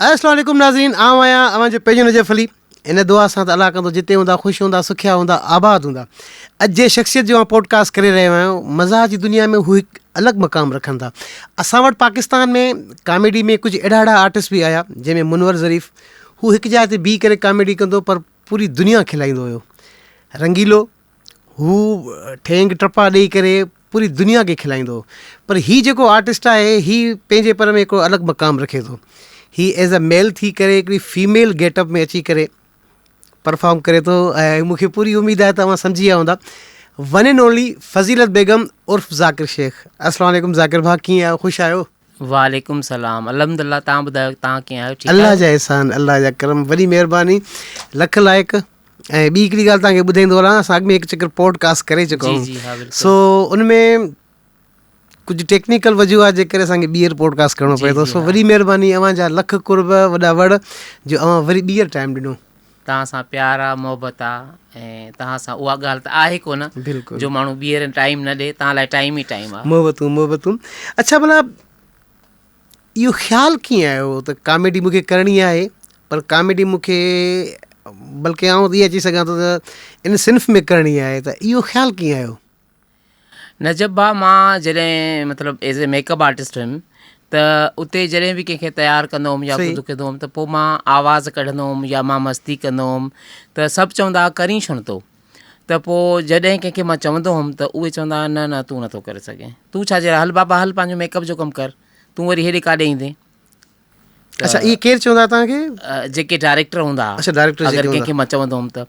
السلام عليڪم ناظرين آئون آهيان اوهان جو پنهنجو نجف علي ان دعا سان ته الله ڪندو جتي هوندا خوش هوندا سکيا هوندا آباد هوندا اڄ جنهن شخصيت جو آئون پوڊڪاسٽ ڪري رهيو آهيان مزاح جي دنيا ۾ هو هڪ الڳ مقام رکن ٿا اسان وٽ پاڪستان ۾ ڪاميڊي ۾ ڪجهه اهڙا اهڙا آرٽسٽ به آيا جنهن ۾ منور ظريف هو هڪ جاء تي بيهي ڪري ڪاميڊي ڪندو پر پوري دنيا کلائيندو هيو رنگيلو هو ٺينگ ٽپا ڏئي ڪري پوري دنيا کي کلائيندو هو پر هي جيڪو آرٽسٽ آهي هي پنهنجي پر ۾ هڪڙو الڳ مقام رکي ٿو هي ايز اي ميل ٿي ڪري هڪڙي فيميل گيٽ اپ ۾ اچي ڪري پرفارم ڪري ٿو ۽ مون کي پوري اميد آهي ته اوهان سمجهي ويا هوندا ون اينڊ اونلي فضيلت بيگم عرف ذاڪر شيخ السلام عليڪم ذاڪر ڀاء ڪيئن آهيو خوش آهيو وعليڪم سلام الحمدلله توهان ٻڌايو توهان ڪيئن آهيو ٺيڪ الله جا احسان الله جا ڪرم وڏي مهرباني لک لائق ۽ ٻي هڪڙي ڳالهه توهان کي ٻڌائيندو هلان اسان اڳ ۾ هڪ چڪر پوڊ ڪاسٽ ڪري چڪا آهيون سو ان ۾ ڪجهه ٽيڪنيڪل وجوهات جي ڪري اسان کي ٻيهر پوڊ ڪاسٽ ڪرڻو پئي ٿو سو وڏي مهرباني اوهان جا لک قرب وڏا وڙ جو اوهان وري ٻيهر ٽائيم ڏنو. توهان سان پيار آ محبت آ ۽ توهان سان اها ڳالهه ته آهي ڪونه جو ماڻهو ٻيهر ٽائيم نه ڏي توهان لاء ٽائيم ئي ٽائيم آ. محبتون محبتون اڇا ڀلا اهو خيال ڪيئن آيو ته ڪاميڊي مون کي ڪرڻي آهي پر ڪاميڊي مون کي بلڪه آئون اها چئي سگهان ٿو ته ان صنف ۾ ڪرڻي آهي ته اهو خيال ڪيئن آيو؟ نجف ڀاء مان جڏهن مطلب as a make up artist هيم ته اتي جڏهن به ڪنهن کي تيار ڪندو هوم يا ڪجهه ڪندو هوم ته پوء مان آواز ڪڍندو هوم يا مان مستي ڪندو هوم ته سڀ چوندا هئا ڪرين ڇو نٿو ته پوء جڏهن ڪنهن کي مان چوندو هوم ته اهي چوندا هئا نه نه تون نٿو ڪري سگهين تون ڇا جي لاء هل بابا هل پنهنجو ميڪ اپ جو ڪم ڪر تون وري هيڏي ڪاڏي ايندين. اڇا اهي ڪير چوندا توهان کي؟ جيڪي ڊائريڪٽر هوندا ها. اڇا ڊائريڪٽر اگر ڪنهن کي مان چوندو هوم ته.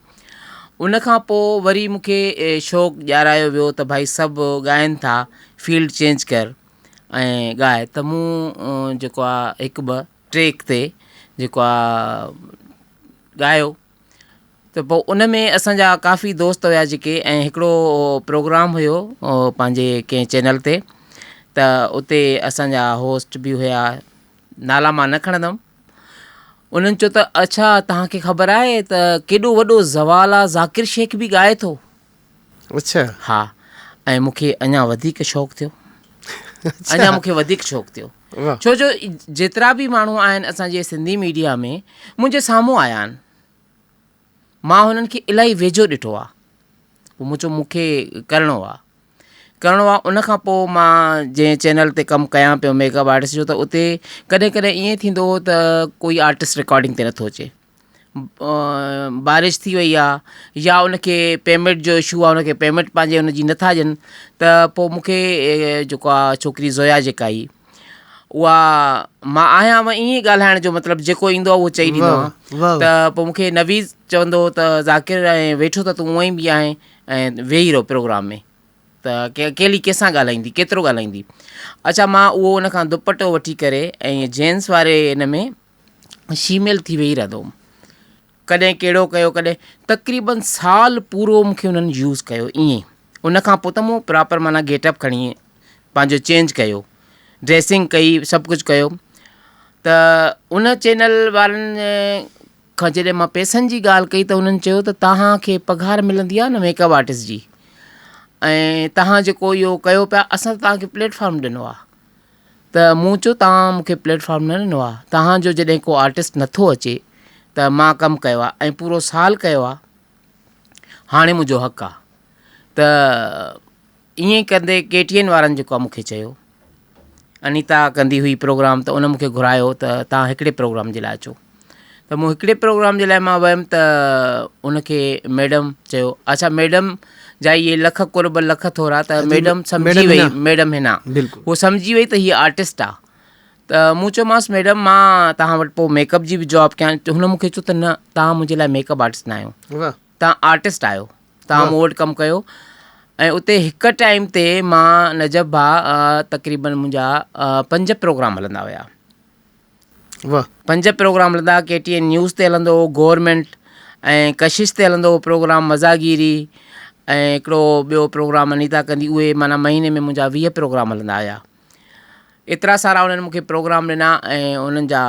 ان کان پوء وري مون کي شوق ڏيارايو ويو ته ڀائي سڀ ڳائن ٿا فيلڊ چينج ڪر ۽ ڳاء ته مون جيڪو آ هڪ ٻه ٽريڪ تي جيڪو آ ڳايو. ته پوء ان ۾ اسان جا ڪافي دوست هيا جيڪي ۽ هڪڙو پروگرام هيو پنهنجي ڪنهن چينل تي ته اتي اسان جا هوسٽ به هيا نالا مان نه کڻندم انهن چيو ته اڇا توهان کي خبر آهي ته ڪيڏو وڏو زوال آ ذاڪر شيخ به ڳائي ٿو اڇا ها ۽ مون کي اڃا وڌيڪ شوق ٿيو اڃا مون کي وڌيڪ شوق ٿيو ڇو جو جيترا به ماڻهو آهن اسان جي سنڌي ميڊيا ۾ منهنجي سامهون آيا آهن مان هنن کي الاهي ويجهو ڏٺو آهي پوء مون چيو مون کي ڪرڻو آهي ڪرڻو آهي ان کان پوء مان جنهن چينل تي ڪم ڪيان پيو ميڪ اپ آرٽسٽ جو ته اتي ڪڏهن ڪڏهن ائين ٿيندو هو ته ڪوئي آرٽسٽ رڪارڊنگ تي نٿو اچي بارش ٿي وئي آهي يا ان کي پيمينٽ جو اشو آهي ان کي پيمينٽ پنهنجي ان جي نٿا ڏين ته پوء مون کي جيڪو آهي ڇوڪري زويا جيڪا هئي اها مان آهيان اها ائين ڳالهائڻ جو مطلب جيڪو ايندو آهي اهو چئي ڏيندو آهيان ته پوء مون کي نويد چوندو هو ته ذاڪر ۽ ويٺو ته تون اونئن ئي به آهين ۽ ويهي رهو پروگرام ۾ ته اڪيلي ڪنهن سان ڳالهائيندي ڪيترو ڳالهائيندي اڇا مان اهو ان کان دوپٽو وٺي ڪري ۽ جينس واري ان ۾ شيميل ٿي ويهي رهندو هوم ڪڏهن ڪهڙو ڪيو ڪڏهن تقريبن سال پورو مون کي انهن يوز ڪيو ائين ان کان پوء ته مون پراپر معنيٰ گيٽ اپ کڻي پنهنجو چينج ڪيو ڊريسنگ ڪئي سڀ ڪجهه ڪيو ته ان چينل وارن کان جڏهن مان پئسن جي ڳالهه ڪئي ته انهن چيو ته توهان کي پگهار ملندي آهي نه ميڪ اپ آرٽسٽ جي ۽ توهان جيڪو اهو ڪيو پيا اسان ته توهان کي پليٽ فارم ڏنو آهي ته مون چيو توهان مون کي پليٽ فارم نه ڏنو آهي توهان جو جڏهن ڪو آرٽسٽ نٿو اچي ته مان ڪم ڪيو آهي ۽ پورو سال ڪيو آهي هاڻي منهنجو حق آهي ته ائين ڪندي ڪي ٽي اين وارن جيڪو آهي مون کي چيو انيتا ڪندي هئي پروگرام ته ان مون کي گهرايو ته توهان هڪڙي پروگرام جي لاء اچو ته مون هڪڙي پروگرام جي لاء مان ويم ته ان کي ميڊم چيو اڇا ميڊم جا اهي لک قرب لک ٿورا ته ميڊم سمجهي وئي ميڊم حنا هو سمجهي وئي ته هي آرٽسٽ آ ته مون چيومانس ميڊم مان توهان وٽ پوء ميڪ اپ جي به جاب ڪيان هن مون کي چيو ته نه توهان منهنجي لاء ميڪ اپ آرٽسٽ نه آهيو توهان آرٽسٽ آهيو توهان مون وٽ ڪم ڪيو ۽ اتي هڪ ٽائيم تي مان نجف ڀاء تقريبن منهنجا پنج پروگرام هلندا هيا واھ. پنج پروگرام هلندا ڪي ٽي اين نيوز تي هلندو هو گورنمينٽ ۽ ڪشش تي هلندو هو پروگرام مزاگيري ۽ هڪڙو ٻيو پروگرام انيتا ڪندي اهي معنيٰ مهيني ۾ منهنجا 20 پروگرام هلندا هيا ايترا سارا انهن مونکي پروگرام ڏنا ۽ انهن جا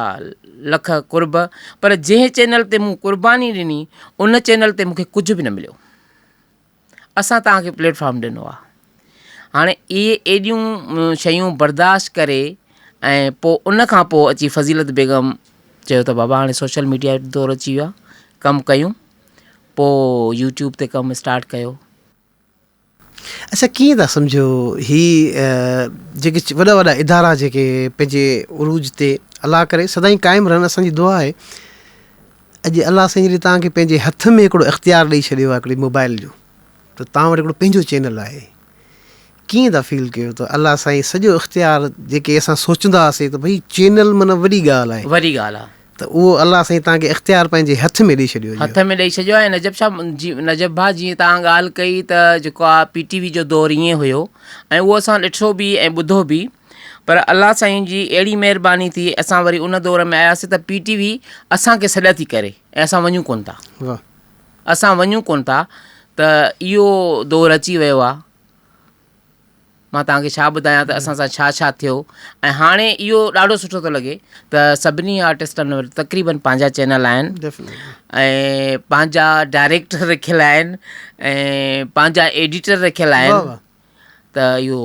لک قرب پر جنهن چينل تي مون قرباني ڏني ان چينل تي مونکي ڪجهه به نه مليو اسان توهان کي پليٽ فارم ڏنو آهي هاڻي اهي ايڏيون شيون برداشت ڪري ۽ پوء ان کان پوء اچي فضيلت بيگم چيو ته بابا هاڻي سوشل ميڊيا جو دور اچي ويو آهي ڪم ڪيون پوء يوٽيوب تي ڪم اسٽارٽ ڪيو. اڇا ڪيئن ٿا سمجهو هي جيڪي وڏا وڏا ادارا جيڪي پنهنجي عروج تي الله ڪري سدائين قائم رهن اسان جي دعا آهي اڄ الله سائين جڏهن توهان کي پنهنجي هٿ ۾ هڪڙو اختيار ڏئي ڇڏيو آهي هڪڙي موبائل جو ته توهان وٽ هڪڙو پنهنجو چينل آهي ڪيئن ٿا فيل ڪيو ته الله سائين سڄو اختيار جيڪي اسان سوچندا هئاسين ته ڀئي چينل معنيٰ وڏي ڳالهه آهي وڏي ڳالهه آهي. ته اهو الله سائين توهان کي اختيار پنهنجي هٿ ۾ ڏئي ڇڏيو هٿ ۾ ڏئي ڇڏيو آهي نجف شاهه جي نجف ڀاء جيئن توهان ڳالهه ڪئي ته جيڪو آهي پي ٽي وي جو دور ائين هيو ۽ اهو اسان ڏٺو به ۽ ٻڌو به پر الله سائين جي اهڙي مهرباني ٿي اسان وري ان دور ۾ آياسين ته پي ٽي وي اسان کي سڏ ٿي ڪري ۽ اسان وڃون ڪونه ٿا اسان وڃون ڪونه ٿا ته اهو دور اچي ويو آهي مان توهان کي ڇا ٻڌايان ته اسان سان ڇا ڇا ٿيو ۽ هاڻي اهو ڏاڍو سٺو ٿو لڳي ته سڀني آرٽسٽن وٽ تقريبن پنهنجا چينل آهن ۽ پنهنجا ڊائريڪٽر رکيل آهن ۽ پنهنجا ايڊيٽر رکيل آهن ته اهو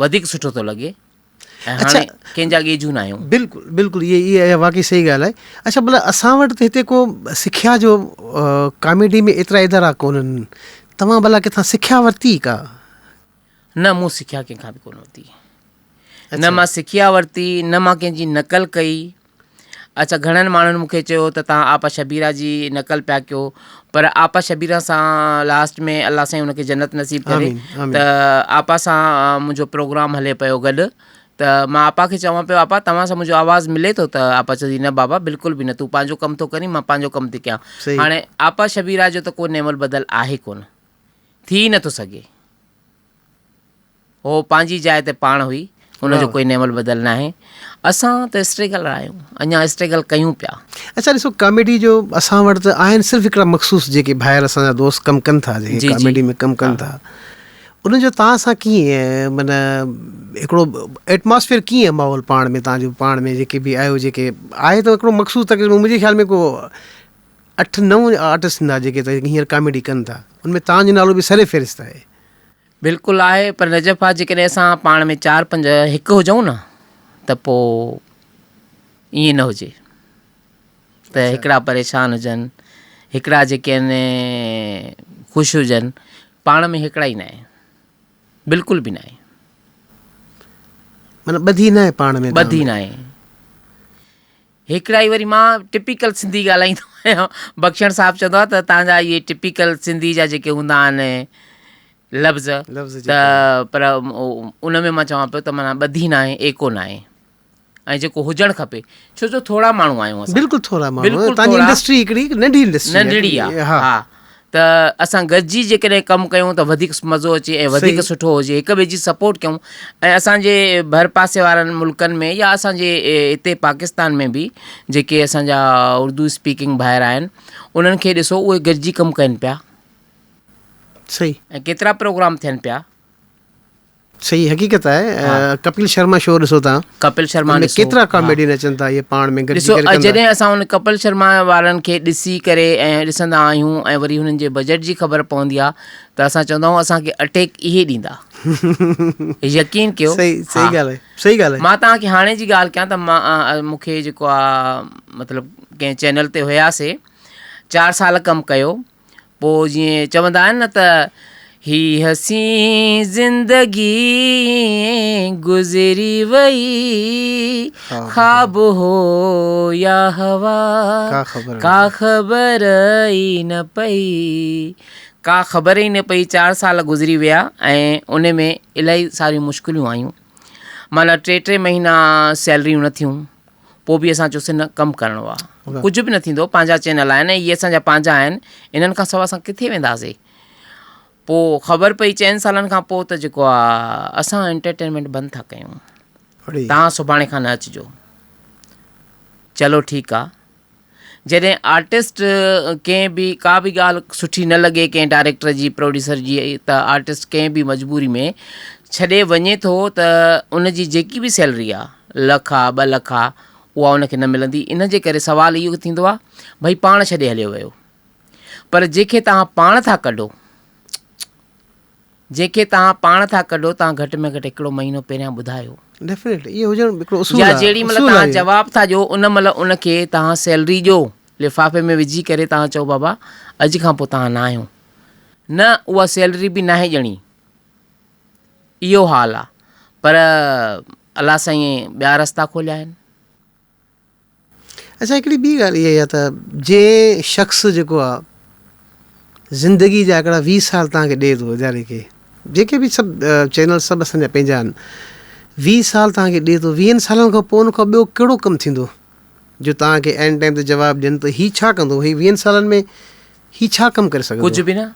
وڌيڪ سٺو ٿو لڳي ۽ هاڻي ڪنهن جا ڳيجهو نه آهيون. بلڪل بلڪل اهي اها واقعي صحيح ڳالهه آهي اڇا ڀلا اسان وٽ ته هتي ڪو سکيا جو ڪاميڊي ۾ ايترا ادارا ڪونهن توهان ڀلا ڪٿان سکيا ورتي ڪا؟ نه مون سکيا ڪنهن کان به ڪونه ورتي نه مان سکيا ورتي نه مان ڪنهن جي نقل ڪئي اڇا گهڻن ماڻهن مون کي چيو ته توهان آپا شبيره جي نقل پيا ڪيو پر آپا شبيره سان لاسٽ ۾ الله سائين ان کي جنت نصيب ڪري ته آپا سان منهنجو پروگرام هلي پيو گڏ ته مان آپا کي چوان پيو آپا توهان سان منهنجو آواز ملي ٿو ته آپا چوندي نه بابا بلڪل به نه تون پنهنجو ڪم ٿو ڪرين مان پنهنجو ڪم ٿي ڪيان هاڻي آپا شبيره جو ته ڪو نعم البدل آهي ڪونه ٿي ئي نٿو سگهي هو پنهنجي جاء تي پاڻ هئي ان جو ڪوئي نعم البدل ناهي اسان ته اسٽرگلر آهيون اڃا اسٽرگل ڪيون پيا. اڇا ڏسو ڪاميڊي جو اسان وٽ ته آهن صرف هڪڙا مخصوص جيڪي ڀائر اسان جا دوست ڪم ڪن ٿا جيڪي ڪاميڊي ۾ ڪم ڪن ٿا انهن جو توهان سان ڪيئن معنيٰ هڪڙو ايٽماسفيئر ڪيئن ماحول پاڻ ۾ توهان جو پاڻ ۾ جيڪي به آهيو جيڪي آهي ته هڪڙو مخصوص تقريبن منهنجي خيال ۾ ڪو اٺ نو آرٽسٽ ٿيندا جيڪي هينئر ڪاميڊي ڪن ٿا ان ۾ توهان جو نالو به سر فهرست آهي. بلڪل آهي پر نجف آ جيڪڏهن اسان پاڻ ۾ چار پنج هڪ هجون نه ته پو ائين نه هجي ته هڪڙا پريشان هجن هڪڙا جيڪي آهن خوش هجن پاڻ ۾ هڪڙا ئي نه آهي بلڪل به نه آهي معنيٰ ٻڌي نه آهي پاڻ ۾ ٻڌي نه آهي هڪڙا ئي وري مان ٽپيڪل سنڌي ڳالهائيندو آهيان بخشڻ صاحب چوندو آهي ته توهان جا اهي ٽپيڪل سنڌي جا جيڪي هوندا آهن لفظ ته پر ان ۾ مان چوان پيو ته معنيٰ ٻڌي ناهي ايڪو ناهي ۽ جيڪو هجڻ کپي ڇو جو ٿورا ماڻهو آهيون اسان بلڪل ٿورا ماڻهو بلڪل توهان جي انڊسٽري هڪڙي ننڍي انڊسٽري ننڍڙي آهي ها ته اسان گڏجي جيڪڏهن ڪم ڪيون ته وڌيڪ مزو اچي ۽ وڌيڪ سٺو هجي هڪ ٻئي جي سپورٽ ڪيون ۽ اسان جي ڀر پاسي وارن ملڪن ۾ يا اسان جي هتي پاڪستان ۾ به جيڪي اسان جا اردو اسپيڪنگ ڀائر آهن انهن کي ڏسو اهي گڏجي ڪم ڪن پيا صحيح ۽ ڪيترا پروگرام ٿين پيا صحيح حقيقت آهي ڪپل شرما شو ڏسو تان ڪپل شرما ڏسو ڪيترا ڪاميڊين اچن ٿا اهي پاڻ ۾ گڏجي ڪري ڪندا جڏهن اسان ان ڪپل شرما وارن کي ڏسي ڪري ۽ ڏسندا آهيون ۽ وري هنن جي بجيٽ جي خبر پوندي آهي ته اسان چوندا آهيون اسان کي اٽيڪ اهي ڏيندا يقين ڪيو صحيح صحيح ڳالهه آهي صحيح ڳالهه آهي مان توهان کي هاڻي جي ڳالهه ڪيان ته مان مون کي جيڪو آهي مطلب ڪنهن چينل تي هياسي چار سال ڪم ڪيو پوء جيئن چوندا آهن نه ته هي حسين زندگي گذري وئي خواب هو يا هوا ڪا خبر ئي نه پئي ڪا خبر ئي نه پئي چار سال گذري ويا ۽ ان ۾ الاهي ساريون مشڪلون آيون معنيٰ ٽي ٽي مهينا سيلريون نه ٿيون پوء به اسان چيوسين نه ڪم ڪرڻو آ ڪجهه به نه ٿيندو پنهنجا چينل آهن اهي اسان جا پنهنجا آهن انهن کان سواء اسان ڪٿي وينداسين پوء خبر پئي چئن سالن کان پوء ته جيڪو آ اسان انٽرٽينمينٽ بند ٿا ڪيون تان سڀاڻي کان نه اچجو چلو ٺيڪ آ جڏهن آرٽسٽ ڪنهن به ڪا به ڳالهه سٺي نه لڳي ڪنهن ڊائريڪٽر جي پروڊيوسر جي ته آرٽسٽ ڪنهن به مجبوري ۾ ڇڏي وڃي ٿو ته ان جي جيڪي به سيلري آ لک آ ٻه لک آ اها ان کي نه ملندي ان جي ڪري سوال اهو ٿيندو آ ڀئي پاڻ ڇڏي هليو ويو پر جنهن کي توهان پاڻ ٿا ڪڍو. جنهن کي توهان پاڻ ٿا ڪڍو توهان گهٽ ۾ گهٽ هڪڙو مهينو پهريان ٻڌايو. ڊيفينيٽلي اهو هجڻ هڪڙو اصول يا جيڏي مهل توهان جواب ٿا ڏيو ان مهل ان کي توهان سيلري ڏيو لفافي ۾ وجهي ڪري توهان چئو بابا اڄ کان پوء توهان نه آهيو نه اها سيلري به ناهي ڏيڻي اهو حال آ پر الله سائين ٻيا رستا کوليا آهن. اڇا هڪڙي ٻي ڳالهه اها آهي ته جنهن شخص جيڪو آ زندگي جا هڪڙا ويهه سال توهان کي ڏئي ٿو اداري کي جيڪي به سڀ چينل سڀ اسان جا پنهنجا آهن ويهه سال توهان کي ڏئي ٿو ويهن سالن کان پوء ان کان ٻيو ڪهڙو ڪم ٿيندو جو توهان کي عين ٽائيم تي جواب ڏين ته هي ڇا ڪندو هي ويهن سالن ۾ هي ڇا ڪم ڪري سگهندو ڪجهه به نه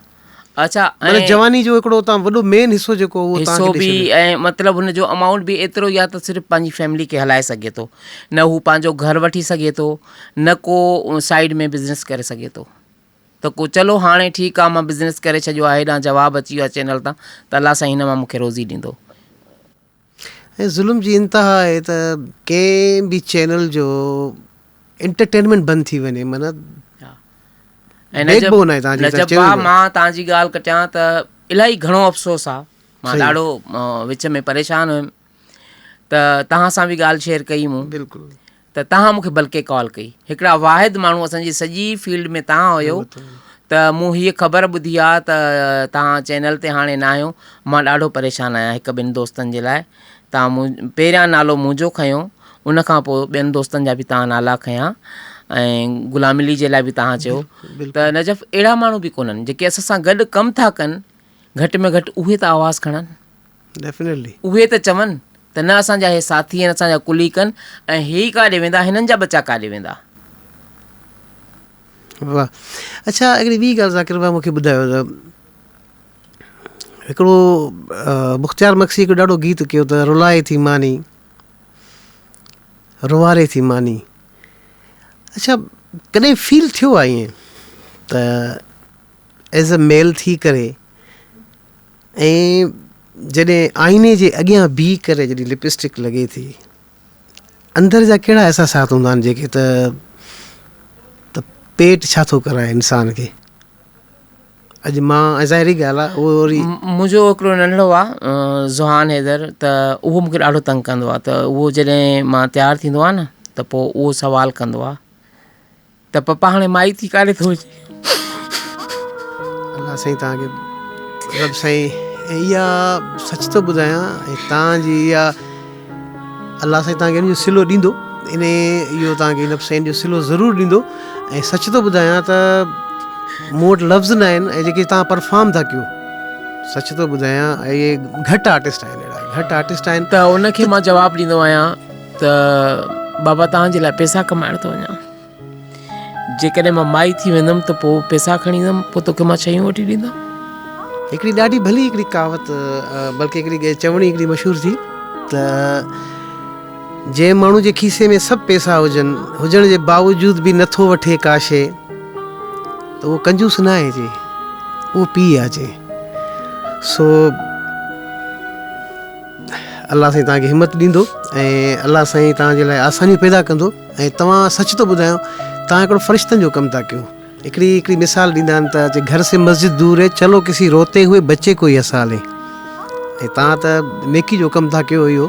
اڇا معنيٰ جواني جو هڪڙو تان وڏو مين حصو جيڪو اهو تان حصو به ۽ مطلب هن جو امائونٽ به ايترو ئي آهي ته صرف پنهنجي فيملي کي هلائي سگهي ٿو نه هو پنهنجو گهر وٺي سگهي ٿو نه ڪو سائيڊ ۾ بزنس ڪري سگهي ٿو ته ڪو چلو هاڻي ٺيڪ آهي مان بزنس ڪري ڇڏيو آهي هيڏانهن جواب اچي ويو آهي چينل تان ته الله سائين هن مان مون کي روزي ڏيندو. ۽ ظلم جي انتها آهي ته ڪنهن به چينل جو انٽرٽينمينٽ بند ٿي وڃي معنيٰ بيڪ بون آهي تهان جي نجف ڀاء مان تهان جي ڳالهه ڪٽيان ته الاهي گهڻو افسوس آ مان ڏاڍو وچ ۾ پريشان هيم ته تهان سان به ڳالهه شيئر ڪئي مون بلڪل ته توهان مون کي بلڪه ڪال ڪئي. هڪڙا واحد ماڻهو اسان جي سڄي فيلڊ ۾ توهان هيو ته مون هيء خبر ٻڌي آ ته توهان چينل تي هاڻي ناهيو مان ڏاڍو پريشان آهيان هڪ ٻن دوستن جي لاء توهان مون پهريان نالو منهنجو کنيو ان کان پوء ٻين دوستن جا به توهان نالا کنيا ۽ غلام علي جي لاء به توهان چيو ته نجف اهڙا ماڻهو به ڪونهن جيڪي اسان سان گڏ ڪم ٿا ڪن گهٽ ۾ گهٽ اهي ته آواز کڻن. Definitely. اهي ته چون ته نه اسان جا هي ساٿي آهن اسان جا ڪليگ آهن ۽ هي ئي ڪاڏي ويندا هنن جا ٻچا ڪاڏي ويندا. واھ اڇا هڪڙي ٻي ڳالهه ذاڪر ڀاء مونکي ٻڌايو ته هڪڙو مختيار مگسي هڪ ڏاڍو گيت ڪيو ته رلائي ٿي ماني روئاري ٿي ماني اڇا ڪڏهن فيل ٿيو آهي ائين ته ايز اي ميل ٿي ڪري ۽ جڏهن آئيني جي اڳيان بيهي ڪري جڏهن لپ اسٽڪ لڳي ٿي اندر جا ڪهڙا احساسات هوندا آهن جيڪي ته ته پيٽ ڇا ٿو ڪرائي انسان کي اڄ مان ۽ ظاهري ڳالهه آهي اهو وري منهنجو هڪڙو ننڍڙو آهي زهان حيدر ته اهو مونکي ڏاڍو تنگ ڪندو آهي ته اهو جڏهن مان تيار ٿيندو آهيان نه ته پوء اهو سوال ڪندو آهي ته پپا هاڻي مائي ٿي ڪاڏي ٿو وڃي. الله سائين توهان کي رب سائين اها سچ ٿو ٻڌايان ۽ توهان جي اها الله سائين توهان کي ان جو صلو ڏيندو ان اهو توهان کي رب سائين جو صلو ضرور ڏيندو ۽ سچ ٿو ٻڌايان ته مون وٽ لفظ نه آهن ۽ جيڪي توهان پرفارم ٿا ڪيو سچ ٿو ٻڌايان اهي گهٽ آرٽسٽ آهن اهڙا گهٽ آرٽسٽ آهن ته ان کي مان جواب ڏيندو آهيان ته بابا توهان جي لاء پئسا ڪمائڻ ٿو وڃان جيڪڏهن مان مائي ٿي ويندم ته پوء پئسا کڻي ايندم پوء توکي مان شيون وٺي ڏيندم. هڪڙي ڏاڍي ڀلي هڪڙي ڪهاوت بلڪه هڪڙي چوڻي هڪڙي مشهور ٿي ته جنهن ماڻهو جي کيسي ۾ سڀ پئسا هجن هجڻ جي باوجود به نٿو وٺي ڪا شيء ته اهو ڪنجوس نه آهي جي اهو پيء آهي جي سو الله سائين توهان کي همت ڏيندو ۽ الله سائين توهان جي لاء آسانيون پيدا ڪندو ۽ توهان سچ ٿو ٻڌايان توهان هڪڙو فرشتن جو ڪم ٿا ڪيو هڪڙي هڪڙي مثال ڏيندا آهن ته گهر سي مسجد دور هي چلو ڪسي روتي هوئي بچي ڪو هي هسا لي ۽ توهان ته نيڪي جو ڪم ٿا ڪيو اهو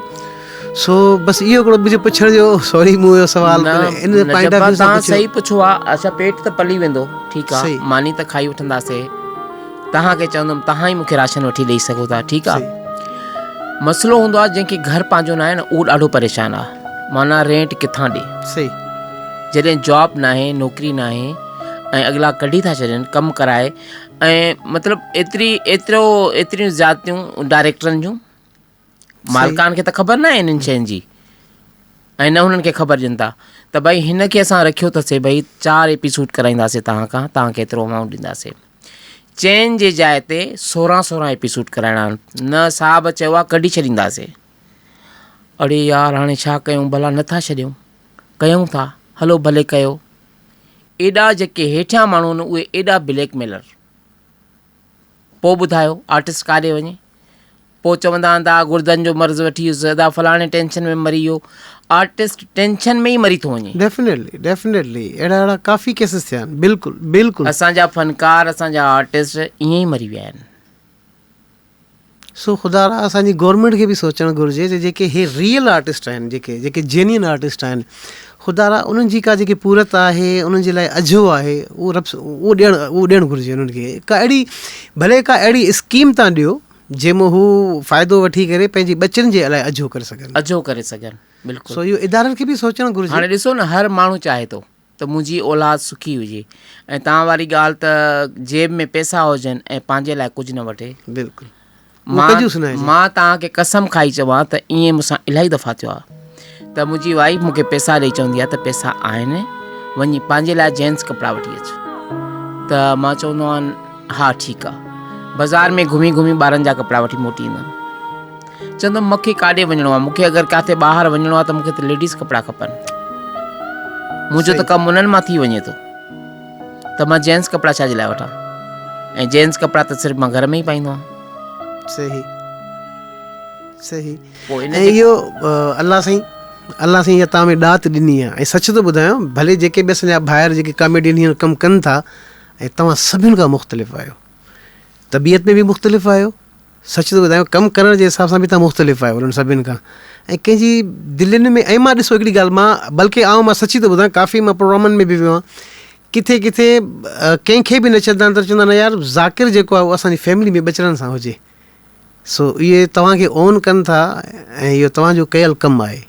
سو بس اهو هڪڙو منهنجو پڇڻ جو سوري مون اهو سوال ان پوائنٽ آف ويو سان صحيح پڇو آ اڇا پيٽ ته پلي ويندو ٺيڪ آ ماني ته کائي وٺنداسي توهان کي چوندم توهان ئي مون کي راشن وٺي ڏئي سگهو ٿا ٺيڪ آ مسئلو هوندو آ جنهن کي گهر پنهنجو ناهي نه اهو ڏاڍو پريشان آ معنيٰ رينٽ ڪٿان ڏي صحيح جڏهن جاب ناهي نوڪري ناهي ۽ اڳلا ڪڍي ٿا ڇڏين ڪم ڪرائي ۽ مطلب ايتري ايترو ايتريون زيادتيون ڊائريڪٽرن جون مالڪان کي ته خبر ناهي انهن شين جي ۽ نه هنن کي خبر ڏين ٿا ته ڀائي هن کي اسان رکيو اٿسي ڀائي چار ايپيسوڊ ڪرائينداسي توهان کان توهان کي ايترو امائونٽ ڏينداسي چئن جي جاء تي سورهن سورهن ايپيسوڊ ڪرائڻا آهن نه صاحب چيو آهي ڪڍي ڇڏينداسي اڙي يار هاڻي ڇا ڪيون ڀلا نٿا ڇڏيون ڪيون ٿا هلو ڀلي ڪيو ايڏا جيڪي هيٺيان ماڻهو آهن اهي ايڏا بليڪ ميلر پوء ٻڌايو آرٽسٽ ڪاڏي وڃي پوء چوندا آهن ته گردن جو مرض وٺي ويس ادا فلاڻي ٽينشن ۾ مري ويو آرٽسٽ ٽينشن ۾ ئي مري ٿو وڃي. ڊيفينيٽلي ڊيفينيٽلي اهڙا اهڙا ڪافي ڪيسز ٿيا آهن بلڪل بلڪل. اسان جا فنڪار اسان جا آرٽسٽ ائين ئي مري ويا آهن. سو خدا را اسان جي گورنمينٽ کي به سوچڻ گهرجي ته جيڪي هي ريئل آرٽسٽ آهن جيڪي جيڪي جينين آرٽسٽ آهن خدا را انهن جي ڪا جيڪي پورت آهي انهن جي لاء اجهو آهي اهو رب اهو ڏيڻ اهو ڏيڻ گهرجي انهن کي ڪا اهڙي ڀلي ڪا اهڙي اسڪيم تان ڏيو جنهن مان هو فائدو وٺي ڪري پنهنجي ٻچن جي لاء اجهو ڪري سگهن. اجهو ڪري سگهن بلڪل. سو اهو ادارن کي به سوچڻ گهرجي. هاڻي ڏسو نه هر ماڻهو چاهي ٿو ته منهنجي اولاد سکي هجي ۽ توهان واري ڳالهه ته جيب ۾ پئسا هجن ۽ پنهنجي لاء ڪجهه نه وٺي. بلڪل مان مان توهان کي قسم کائي چوان ته ائين مون سان الاهي دفعا ٿيو آهي ته منهنجي وائيف مون کي پئسا ڏئي چوندي آهي ته پئسا آهن وڃي پنهنجي لاء جينٽس ڪپڙا وٺي اچ ته مان چوندو آهيان ها ٺيڪ آهي بازار ۾ گهمي گهمي ٻارن جا ڪپڙا وٺي موٽي ايندم چوندم مون کي ڪاڏي وڃڻو آهي مون کي اگر ڪاٿي ٻاهر وڃڻو آهي ته مون کي ته ليڊيز ڪپڙا کپن منهنجو ته ڪم انهن مان ٿي وڃي ٿو ته مان جينٽس ڪپڙا ڇا جي لاء وٺان ۽ جينٽس ڪپڙا ته صرف مان گهر ۾ ئي پائيندو آهيان. صحيح صحيح ۽ اهو الله سائين الله سائين اها توهان ۾ ڏات ڏني آهي ۽ سچ ٿو ٻڌايان ڀلي جيڪي به اسان جا ڀائر جيڪي ڪاميڊين هينئر ڪم ڪن ٿا ۽ توهان سڀن کان مختلف آهيو طبيعت ۾ به مختلف آهيو سچ ٿو ٻڌايان ڪم ڪرڻ جي حساب سان به توهان مختلف آهيو انهن سڀن کان ۽ ڪنهن جي دلين ۾ ۽ مان ڏسو هڪڙي ڳالهه مان بلڪه آئون مان سچي ٿو ٻڌايان ڪافي مان پروگرامن ۾ به ويو آهيان ڪٿي ڪٿي ڪنهن کي به نه چوندا آهن ته چوندا آهن يار ذاڪر جيڪو آهي اهو اسان جي فيملي ۾ ٻچڙن سان هجي سو اهي توهان کي اون ڪن ٿا ۽ اهو توهان جو ڪيل ڪم آهي.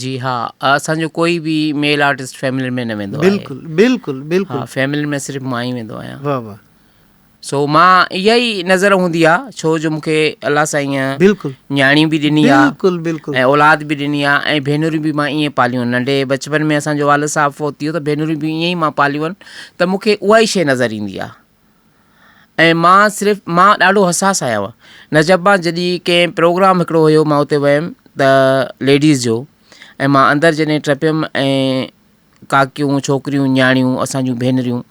جي ها اسان جو ڪوئي به ميل آرٽسٽ فيملي ۾ نه ويندو آهي. بلڪل بلڪل بلڪل ها فيملي ۾ صرف مان ئي ويندو آهيان. واه واه. سو مان اها ئي نظر هوندي آ ڇو جو مون کي الله سائينء بلڪل نياڻي به ڏني آ بلڪل بلڪل ۽ اولاد به ڏني آ ۽ ڀينرون به مان ائين پاليون آهن ننڍي بچپن ۾ اسان جو والد صاحب فوت ٿي ويو ته ڀينرون به ائين ئي مان پاليون آهن ته مون کي اها ئي شيء نظر ايندي آ ۽ مان صرف مان ڏاڍو حساس آهيان نجف مان جڏهن ڪنهن پروگرام هڪڙو هيو مان اتي ويم ته ليڊيز جو ۽ مان اندر جڏهن ٽپيم ۽ ڪاڪيون ڇوڪريون نياڻيون اسان جون ڀينريون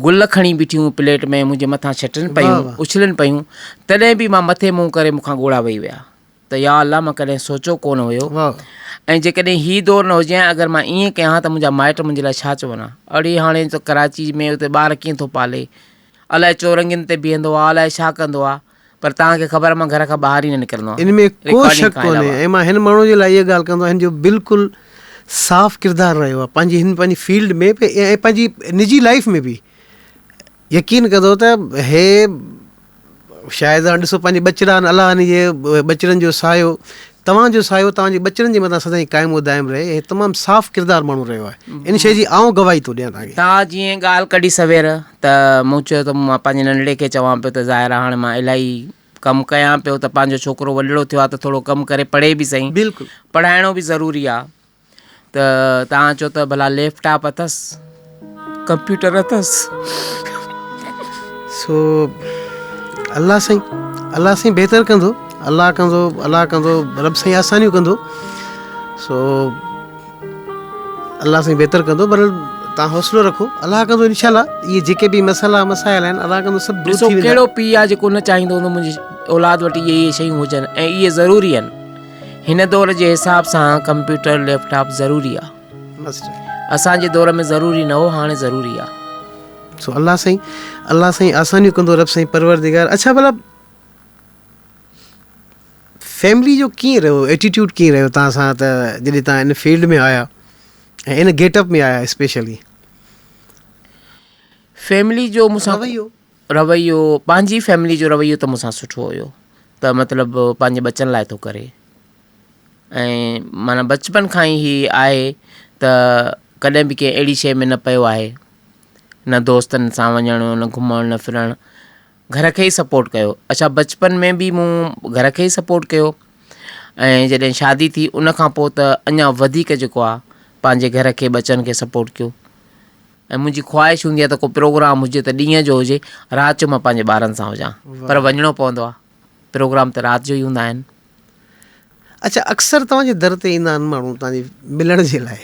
گل کڻي بيٺيون پليٽ ۾ منهنجي مٿان ڇٽن پيون اڇلن پيون تڏهن به مان مٿي منهن ڪري مون کان ڳوڙها وهي ويا ته يا الله مان ڪڏهن سوچيو ڪونه هيو ۽ جيڪڏهن هي دور نه هجي ها اگر مان ائين ڪيان ها ته منهنجا مائٽ منهنجي لاء ڇا چون ها اڙي هاڻي ته ڪراچي ۾ اتي ٻار ڪيئن ٿو پالي الائي چورنگين تي بيهندو آ الائي ڇا ڪندو آ پر توهان کي خبر آهي مان گهر کان ٻاهر ئي نه نڪرندو آهيان. ان ۾ ڪو شڪ ڪونهي ۽ مان هن ماڻهو جي لاء اها ڳالهه ڪندو آهيان هن جو بلڪل صاف ڪردار رهيو آهي پنهنجي هن پنهنجي فيلڊ ۾ به ۽ پنهنجي نجي لائيف ۾ به يقين ڪندو ته هي شايد هاڻ ڏسو پنهنجي ٻچڙا آهن الله هن جي ٻچڙن جو سايو توهان جو سايو توهان جي ٻچڙن جي مٿان سدائين قائم و دائم رهي هي تمام صاف ڪردار ماڻهو رهيو آهي ان شيء جي آئون گواهي ٿو ڏيان توهان کي. توهان جيئن ڳالهه ڪڍي سوير ته مون چيو ته مان پنهنجي ننڍڙي کي چوان پيو ته ظاهر آهي هاڻي مان الاهي ڪم ڪيان پيو ته پنهنجو ڇوڪرو وڏڙو ٿيو آهي ته ٿورو ڪم ڪري پڙهي به سهي بلڪل. پڙهائڻو به ضروري آهي ته توهان چئو ته ڀلا ليپ ٽاپ اٿس ڪمپيوٽر اٿس. سو الله سائين الله سائين بهتر ڪندو الله ڪندو الله ڪندو رب سائين آسانيون ڪندو سو الله سائين بهتر ڪندو پر تان حوصلو رکو الله ڪندو انشاء الله اهي جيڪي به مسئلا مسائل آهن الله ڪندو سڀ دور ٿي ويندا ڪهڙو پيء آهي جيڪو نه چاهيندو هوندو منهنجي اولاد وٽ اهي اهي شيون هجن ۽ اهي ضروري آهن هن دور جي حساب سان ڪمپيوٽر ليپ ٽاپ ضروري آهي اسان جي دور ۾ ضروري نه هو هاڻي ضروري آهي سو الله سائين الله سائين آسانيون ڪندو رب سائين پروردگار اڇا ڀلا فيملي جو ڪيئن رهيو ايٽيٽيوڊ ڪيئن رهيو توهان سان ته جڏهن توهان ان فيلڊ ۾ آيا ۽ ان گيٽ اپ ۾ آيا اسپيشلي. فيملي جو مون سان رويو رويو پنهنجي فيملي جو رويو ته مون سان سٺو هيو ته مطلب پنهنجي ٻچن لاء ٿو ڪري ۽ معنيٰ بچپن کان ئي هي آهي ته ڪڏهن به ڪنهن اهڙي شيء ۾ نه پيو آهي نه دوستن سان وڃڻ نه گهمڻ نه ڦرڻ گهر کي ئي سپورٽ ڪيو اڇا بچپن ۾ به مون گهر کي ئي سپورٽ ڪيو ۽ جڏهن شادي ٿي ان کان پوء ته اڃا وڌيڪ جيڪو آهي پنهنجي گهر کي ٻچن کي سپورٽ ڪيو ۽ منهنجي خواهش هوندي آهي ته ڪو پروگرام هجي ته ڏينهن جو هجي رات جو مان پنهنجي ٻارن سان هجان پر وڃڻو پوندو آهي پروگرام ته رات جو ئي هوندا آهن اڇا اڪثر توهان جي در تي ايندا آهن ماڻهو توهان جي ملڻ جي لاء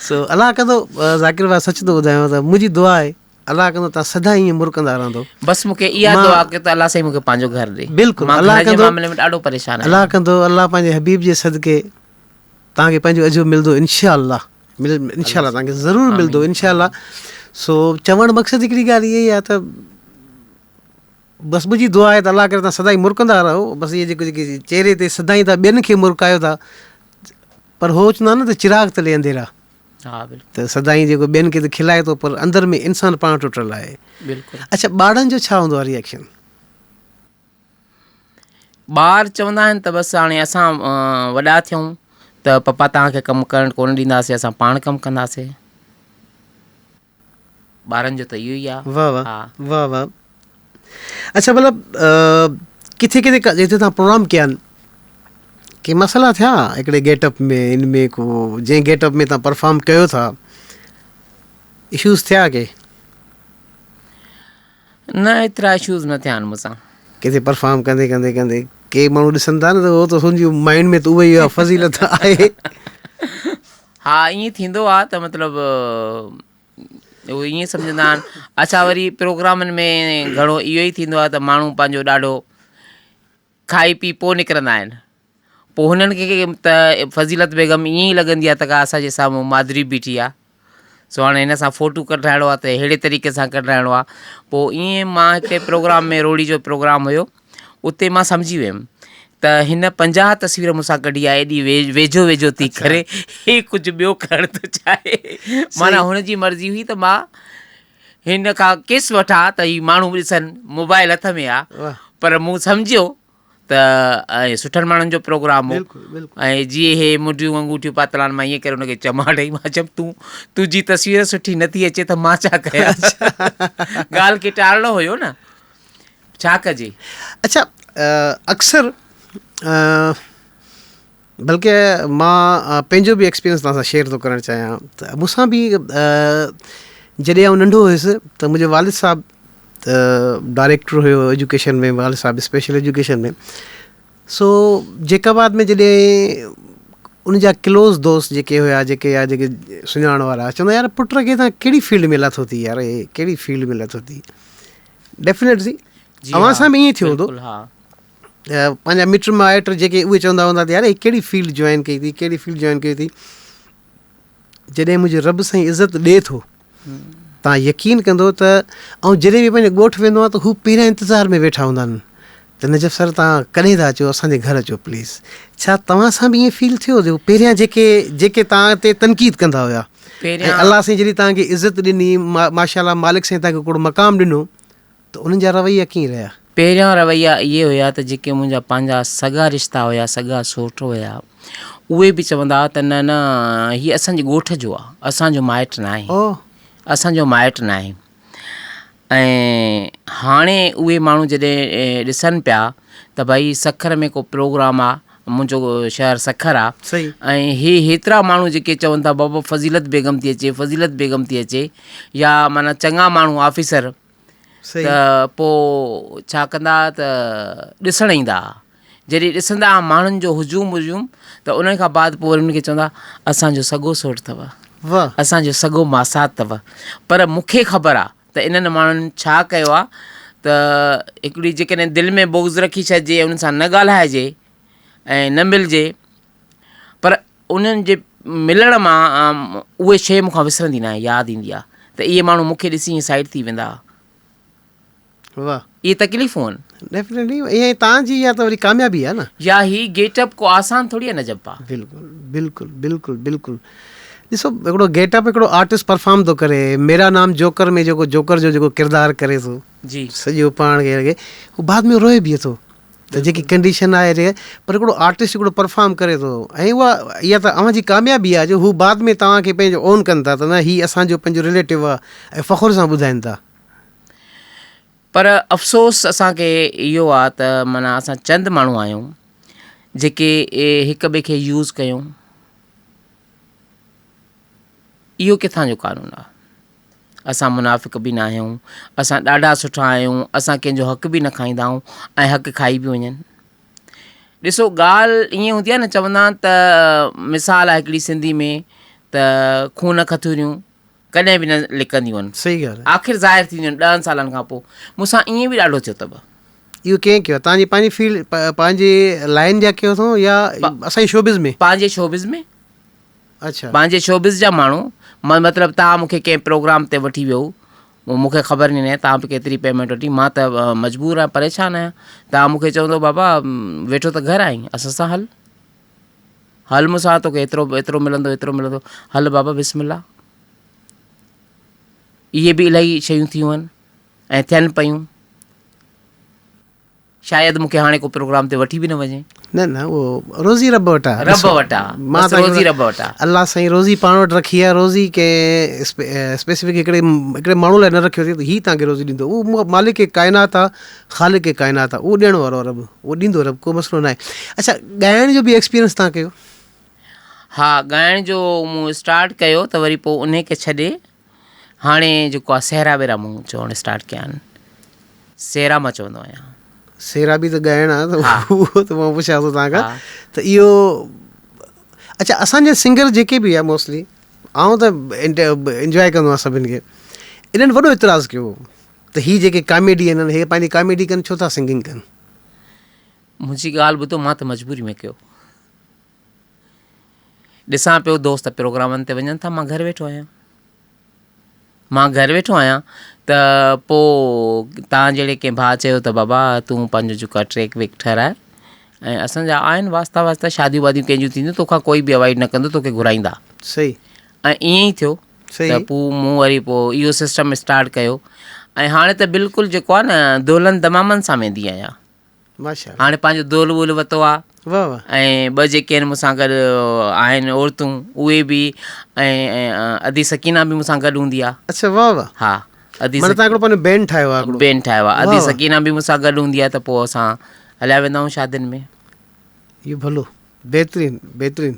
سو الله ڪندو ذاڪر ڀاء سچ ٿو ٻڌايان ته منهنجي دعا آهي الله ڪندو توهان سدا ائين مرڪندا رهندو. بس مون کي اها دعا ڪيو ته الله سائين مون کي پنهنجو گهر ڏي. بلڪل مان الله گهر جي ڪندو معاملي ۾ ڏاڍو پريشان آهيان. الله ڪندو الله پنهنجي حبيب جي صدقي توهان کي پنهنجو اجهو ملندو انشاء الله انشاء الله توهان کي ضرور ملندو انشاء الله سو چوڻ مقصد هڪڙي ڳالهه اها ئي آهي ته بس منهنجي دعا آهي ته الله ڪري توهان سدائين مرڪندا رهو بس اهي جيڪو جيڪي چهري تي سدائين توهان ٻين کي مرڪايو ٿا پر هو چوندا آهن نه ته چراغ تلي انڌيرا ها بلڪل ته سدائين جيڪو ٻين کي ته کلائي ٿو پر اندر ۾ انسان پاڻ ٽٽل آهي بلڪل اڇا ٻارڙن جو ڇا هوندو آهي ريئڪشن؟ ٻار چوندا آهن ته بس هاڻي اسان وڏا ٿيون ته پپا توهان کي ڪم ڪرڻ ڪونه ڏينداسين اسان پاڻ ڪم ڪنداسين ٻارن جو ته اهو ئي آهي واه واه واه واه اڇا مطلب ڪٿي ڪٿي جتي توهان پروگرام ڪيا آهن ڪي مسئلا ٿيا هڪڙي گيٽ اپ ۾ ان ۾ ڪو جنهن گيٽ اپ ۾ توهان پرفارم ڪيو ٿا اشوز ٿيا ڪي؟ نه ايترا اشوز نه ٿيا آهن مون سان. ڪٿي پرفارم ڪندي ڪندي ڪندي ڪي ماڻهو ڏسن ٿا نه ته هو ته سمجهي مائنڊ ۾ ته اهو ئي آهي فضيلت آهي. ها ائين ٿيندو آهي ته مطلب اهو ائين سمجهندا آهن اڇا وري پروگرامن ۾ گهڻو اهو ئي ٿيندو آهي ته ماڻهو پنهنجو ڏاڍو کائي پي پوء نڪرندا آهن پوء هنن کي ته فضيلت بيگم ائين ئي لڳندي آهي ته ڪا اسان جي سامهون مادري بيٺي آهي سو هاڻي هن سان فوٽو ڪڍرائڻو آهي ته ههڙي طريقي سان ڪڍرائڻو آهي پوء ائين مان هڪڙي پروگرام ۾ روهڙي جو پروگرام هيو اتي مان سمجهي ويم ته هن پنجاهه تصوير مون سان ڪڍي آهي ايڏي ويجهو ويجهو ٿي ڪري هي ڪجهه ٻيو ڪرڻ ٿو چاهي معنيٰ هن جي مرضي هئي ته مان هن کان ڪس وٺان ته هي ماڻهو به ڏسن موبائل هٿ ۾ آ پر مون سمجهيو ته ۽ سٺن ماڻهن جو پروگرام هو ۽ جيئن هي منڊيون انگوٺيون پاتل آهن مان ائين ڪري هن کي چماٽ هنئي مان چيم تون تنهنجي تصوير سٺي نٿي اچي ته مان ڇا ڪيان ڳالهه کي ٽارڻو هيو نه ڇا ڪجي. اڇا اڪثر بلڪه مان پنهنجو به ايڪسپيرينس توهان سان شيئر ٿو ڪرڻ چاهيان ته مون سان به جڏهن آئون ننڍو هيس ته منهنجو والد صاحب ڊائريڪٽر هيو ايجوڪيشن ۾ والد صاحب اسپيشل ايجوڪيشن ۾ سو جيڪب آباد ۾ جڏهن ان جا ڪلوز دوست جيڪي هيا جيڪي يا جيڪي سڃاڻ وارا چوندا يار پٽ کي تان ڪهڙي فيلڊ ۾ لاٿو ٿي يار هي ڪهڙي فيلڊ ۾ لاٿو ٿي ڊيفنيٽلي اوهان سان به ائين ٿيو هوندو پنهنجا مٽ مائٽ جيڪي اهي چوندا هوندا ته يار هي ڪهڙي فيلڊ جوائن ڪئي اٿئي ڪهڙي فيلڊ جوائن ڪئي اٿئي جڏهن منهنجو رب سائين عزت ڏي ٿو تان يقين ڪندو ته آئون جڏهن به پنهنجي ڳوٺ ويندو آهيان ته هو پهريان انتظار ۾ ويٺا هوندا آهن ته نجف سر تان ڪڏهن ٿا اچو اسان جي گهر اچو پليز ڇا توهان سان به ائين فيل ٿيو جو پهريان جيڪي جيڪي تان تي تنقيد ڪندا هيا ۽ الله سائين جڏهن تان کي عزت ڏني ماشاء الله مالڪ سائين تان کي هڪڙو مقام ڏنو ته انهن جا رويا ڪيئن رهيا؟ پهريان رويا اهي هيا ته جيڪي منهنجا پنهنجا سڳا رشتا هيا، سڳا سوٽ هيا، اهي به چوندا هئا ته نه نه هي اسان جي ڳوٺ جو آ، اسان جو مائٽ ناهي، اسان جو مائٽ ناهي. ۽ هاڻي اهي ماڻهو جڏهن ڏسن پيا ته ڀئي سکر ۾ ڪو پروگرام آ، منهنجو شهر سکر آ ۽ هي هيترا ماڻهو جيڪي چون ٿا بابا فضيلت بيگم ٿي اچي، فضيلت بيگم ٿي اچي يا معنيٰ چڱا ماڻهو آفيسر ته پوء ڇا ڪندا ها ته ڏسڻ ايندا ها جڏهن ڏسندا ها ماڻهن جو هجوم وجوم ته ان کان بعد پوء وري انهن کي چوندا اسان جو سڳو سوٽ اٿو اسان جو سڳو ماسات اٿو پر مون کي خبر آهي ته انهن ماڻهن ڇا ڪيو آهي ته هڪڙي جيڪڏهن دل ۾ بغض رکي ڇڏجي انهن سان نه ڳالهائجي ۽ نه ملجي پر انهن جي ملڻ مان اهي شيء مون کان وسرندي ناهي ياد ايندي آهي ته اهي ماڻهو مون کي ڏسي ائين سائيڊ ٿي ويندا ها. واھ. اهي تڪليفون آهن. ڊيفنيٽلي اها تان جي اها ته وري ڪاميابي آهي نه. يا هي گيٽ اپ ڪو آسان ٿوري آهي نجف ڀاء. بلڪل بلڪل بلڪل بلڪل ڏسو هڪڙو گيٽ اپ هڪڙو آرٽسٽ پرفارم ٿو ڪري ميرا نام جوڪر ۾ جيڪو جوڪر جو جيڪو ڪردار ڪري ٿو جي سڄو پاڻ کي هو بعد ۾ روئي به ٿو ته جيڪي ڪنڊيشن آهي ري پر هڪڙو آرٽسٽ هڪڙو پرفارم ڪري ٿو ۽ اها اها ته اوهان جي ڪاميابي آهي جو هو بعد ۾ توهان کي پنهنجو اون ڪن ٿا ته نه هي اسان جو پنهنجو رليٽو آهي ۽ فخر سان ٻڌائين ٿا. پر افسوس اسان کي اهو آهي ته معنيٰ اسان چند ماڻهو آهيون جيڪي هڪ ٻئي کي يوز ڪيون اهو ڪٿان جو قانون آهي. اسان منافق به ناهيون، اسان ڏاڍا سٺا آهيون، اسان ڪنهن جو حق به نه کائيندا آهيون ۽ حق کائي به وڃن. ڏسو ڳالهه ائين هوندي آهي نه چوندا آهن ته مثال آهي هڪڙي سنڌي ۾ ته خون کٿوريون ڪڏهن به نه لڪنديون آهن. صحيح ڳالهه آهي. آخر ظاهر ٿينديون آهن ڏهن سالن کان پوء. مون سان ائين به ڏاڍو ٿيو اٿو. اهو ڪنهن ڪيو؟ توهان جي پنهنجي فيلڊ پنهنجي لائين جا ڪيو اٿو يا اسان جي شوبز ۾؟ پنهنجي شوبز ۾. اڇا. پنهنجي شوبز جا ماڻهو مطلب توهان مون کي ڪنهن پروگرام تي وٺي ويو مون کي خبر ئي ناهي توهان به ڪيتري پيمينٽ وٺي مان ته مجبور آهيان پريشان آهيان توهان مون کي چوندو بابا ويٺو ته گهر آهين اسان سان هل هل مون سان توکي ايترو ايترو ملندو ايترو ملندو هل بابا بسم الله اهي به الاهي شيون ٿيون آهن ۽ ٿين پيون شايد مون کي هاڻي ڪو پروگرام تي وٺي به نه وڃي. نه نه اهو روزي رب وٽ آ. رب وٽ آ بس روزي رب وٽ آ. الله سائين روزي پاڻ وٽ رکي آ روزي ڪنهن اسپيسفڪ هڪڙي هڪڙي ماڻهو لاء نه رکيو اٿئي ته هي توهان کي روزي ڏيندو اهو مالڪ ڪائنات آ خالق ڪائنات آ اهو ڏيڻ وارو آ رب اهو ڏيندو رب ڪو مسئلو ناهي اڇا ڳائڻ جو به ايڪسپيرينس توهان ڪيو. ها ڳائڻ جو مون اسٽارٽ ڪيو ته وري پوء انهي کي ڇڏي هاڻي جيڪو آ سهرا وهرا مون چوڻ اسٽارٽ ڪيا آهن سهرا مان چوندو آهيان. سهرا به ته ڳائڻ آ ته اهو ته مان پڇان ٿو توهان کان ته اهو اڇا اسان جا سنگر جيڪي به آ موسٽلي آئون ته انجواء ڪندو آهيان سڀن کي انهن وڏو اعتراض ڪيو ته هي جيڪي ڪاميڊي آهن هي پنهنجي ڪاميڊي ڪن ڇو ٿا سنگنگ ڪن. منهنجي ڳالهه ٻڌو مان ته مجبوري ۾ ڪيو. ڏسان پيو دوست پروگرامن تي وڃن ٿا مان گهر ويٺو آهيان مان گهر ويٺو آهيان ته پوء توهان جهڙي ڪنهن ڀاء چيو ته بابا تون پنهنجو جيڪو آهي ٽريڪ ويڪ ٺهرائي ۽ اسان جا آهن واسطا واسطا شاديون واديون ڪنهن جون ٿينديون توکان ڪوئي به اوائڊ نه ڪندو توکي گهرائيندا صحيح ۽ ائين ئي ٿيو ته پوء مون وري پوء اهو سسٽم اسٽارٽ ڪيو ۽ هاڻي ته بلڪل جيڪو آهي نه دولن دمامن سان ويندي آهيان هاڻي پنهنجو دول وول ورتو آ ۽ ٻه جيڪي آهن مون سان گڏ آهن عورتون اهي به ۽ ادي سڪينا به مون سان گڏ هوندي آ. اڇا واه واه. ها ادي معنيٰ توهان هڪڙو پنهنجو بينڊ ٺاهيو آ هڪڙو. بينڊ ٺاهيو آ ادي سڪينا به مون سان گڏ هوندي آ ته پوء اسان هليا ويندا آهيون شادين ۾. اهو ڀلو بهترين بهترين.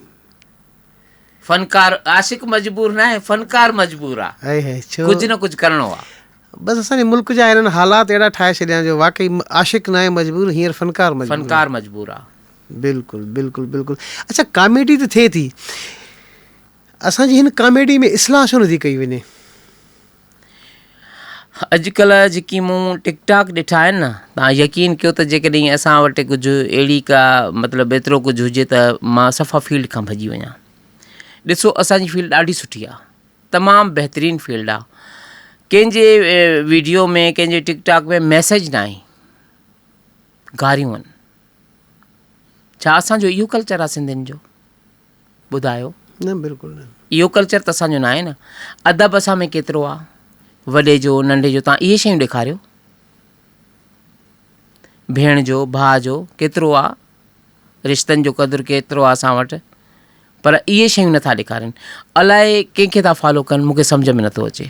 فنڪار عاشق مجبور ناهي فنڪار مجبور آ. هائي هائي ڇو. ڪجهه نه ڪجهه ڪرڻو آ. بس اسان جي ملڪ جا هنن حالات اهڙا ٺاهي ڇڏيا جو واقعي عاشق ناهي مجبور هينئر فنڪار مجبور فنڪار مجبور آ. بلڪل بلڪل بلڪل اڇا ڪاميڊي ته ٿئي ٿي اسان جي هن ڪاميڊي ۾ اصلاح ڇو نٿي ڪئي وڃي. اڄڪلهه جيڪي مون ٽڪ ٽاڪ ڏٺا آهن نه توهان يقين ڪيو ته جيڪڏهن اسان وٽ ڪجهه اهڙي ڪا مطلب ايترو ڪجهه هجي ته مان صفا فيلڊ کان ڀڄي وڃان ڏسو اسان جي فيلڊ ڏاڍي سٺي آهي تمام بهترين فيلڊ آ ڪنهن جي ويڊيو ۾ ڪنهن جي ٽڪ ٽاڪ ۾ ميسيج ناهي گاريون آهن ڇا اسان جو اهو ڪلچر آ سنڌين جو ٻڌايو نه بلڪل نه اهو ڪلچر ته اسان جو ناهي نه ادب اسان ۾ ڪيترو آ وڏي جو ننڍي جو تان اهي شيون ڏيکاريو ڀيڻ جو ڀاء جو ڪيترو آ رشتن جو قدر ڪيترو آ اسان وٽ پر اهي شيون نٿا ڏيکارين الائي ڪنهن کي ٿا فالو ڪن مون کي سمجهه ۾ نٿو اچي.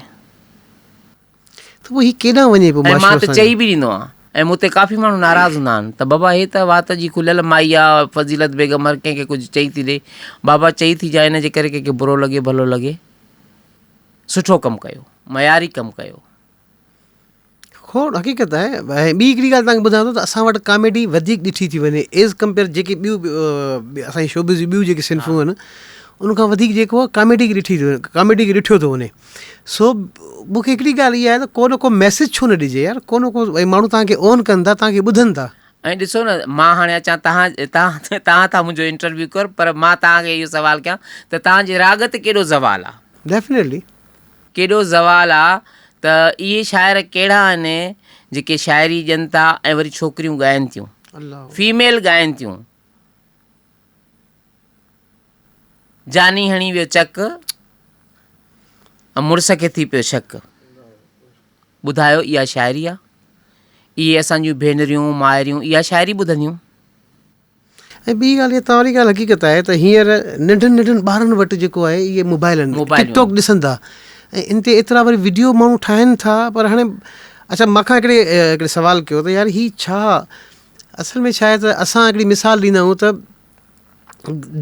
ته پوء هي ڪيڏانهن وڃي پيو ۽ مان معاشرو ته اسان چئي جو. به ڏيندو آهيان ۽ مون تي ڪافي ماڻهو ناراض هوندا آهن ته بابا هي ته وات جي کليل مائي آ فضيلت بيگم هر ڪنهن کي ڪجهه چئي ٿي ڏي بابا چئي ٿي ڏيان ان جي ڪري ڪنهن کي برو لڳي ڀلو لڳي سٺو ڪم ڪيو معياري ڪم ڪيو. کوڙ حقيقت آهي ۽ ٻي هڪڙي ڳالهه توهان کي ٻڌايان ٿو ته اسان وٽ ڪاميڊي وڌيڪ ڏٺي ٿي وڃي ايز ڪمپيئر جيڪي ٻيون اسان جي شوبز جون ٻيون جيڪي صنفون آهن ان کان وڌيڪ جيڪو آهي ڪاميڊي کي ڏٺي ٿي وڃي ڪاميڊي کي ڏٺو ٿو وڃي سو مون کي هڪڙي ڳالهه اها آهي ته ڪو نه ڪو ميسيج ڇو نه ڏجي يار ڪو نه ڪو ڀئي ماڻهو توهان کي اون ڪن ٿا توهان کي ٻڌن ٿا. ۽ ڏسو نه مان هاڻي اچان توهان توهان توهان ٿا منهنجو انٽرويو ڪر پر مان توهان کي اهو سوال ڪيان ته توهان جي راڳ تي ڪيڏو زوال آهي. ڊيفنيٽلي. ڪيڏو زوال آ ته اهي شاعر ڪهڙا آهن جيڪي شاعري ڏين ٿا ۽ وري ڇوڪريون ڳائن ٿيون فيميل ڳائن ٿيون جاني هڻي ويو چڪ ۽ مڙس کي ٿي پيو شڪ ٻڌايو اها شاعري آ اهي اسان جون ڀينريون مائريون اها شاعري ٻڌنديون. ۽ ٻي ڳالهه اها توهان واري ڳالهه حقيقت آهي ته هينئر ننڍن ننڍن ٻارن وٽ جيڪو آهي اهي موبائل آهن ٽڪ ٽاڪ ڏسن ٿا ۽ ان تي ايترا وري وڊيو ماڻهو ٺاهن ٿا پر هاڻي اڇا مان کان هڪڙي هڪڙي سوال ڪيو ته يار هي ڇا اصل ۾ ڇا آهي ته اسان هڪڙي مثال ڏيندا آهيون ته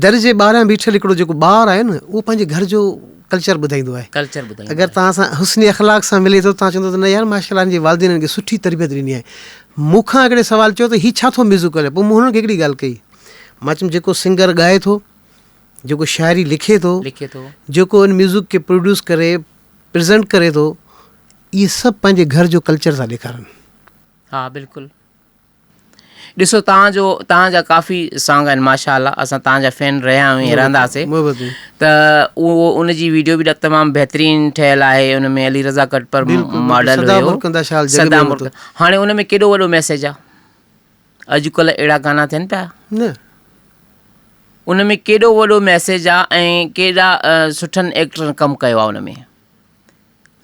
در جي ٻاهران بيٺل هڪڙو جيڪو ٻار آهي نه اهو پنهنجي گهر جو ڪلچر ٻڌائيندو آهي ڪلچر ٻڌائيندو اگر توهان سان حسن اخلاق سان ملي ٿو توهان چوندو ته نه يار ماشاء الله هن جي والدين هن کي سٺي تربيت ڏني آهي مون کان هڪڙي سوال چيو ته هي ڇا ٿو ميوزڪ هلي پوء مون هنن کي هڪڙي ڳالهه ڪئي مان چيم جيڪو سنگر ڳائي ٿو جيڪو شاعري لکي ٿو لکي ٿو جيڪو ان ميوزڪ کي پروڊيوس ڪري پريزنٽ ڪري ٿو اهي سڀ پنهنجي گهر جو ڪلچر ٿا ڏيکارن. ها بلڪل. ڏسو توهان جو توهان جا ڪافي سانگ آهن ماشاء الله اسان توهان جا فين رهيا آهيون ۽ رهنداسي ته اهو ان جي ويڊيو به تمام بهترين ٺهيل آهي ان ۾ علي رضا ڪٽپر ماڊل هيو سدا مرڪ هاڻي ان ۾ ڪيڏو وڏو ميسيج آ اڄڪلهه اهڙا گانا ٿين پيا نه ان ۾ ڪيڏو وڏو ميسيج آ ۽ ڪيڏا سٺن ايڪٽرن ڪم ڪيو آ ان ۾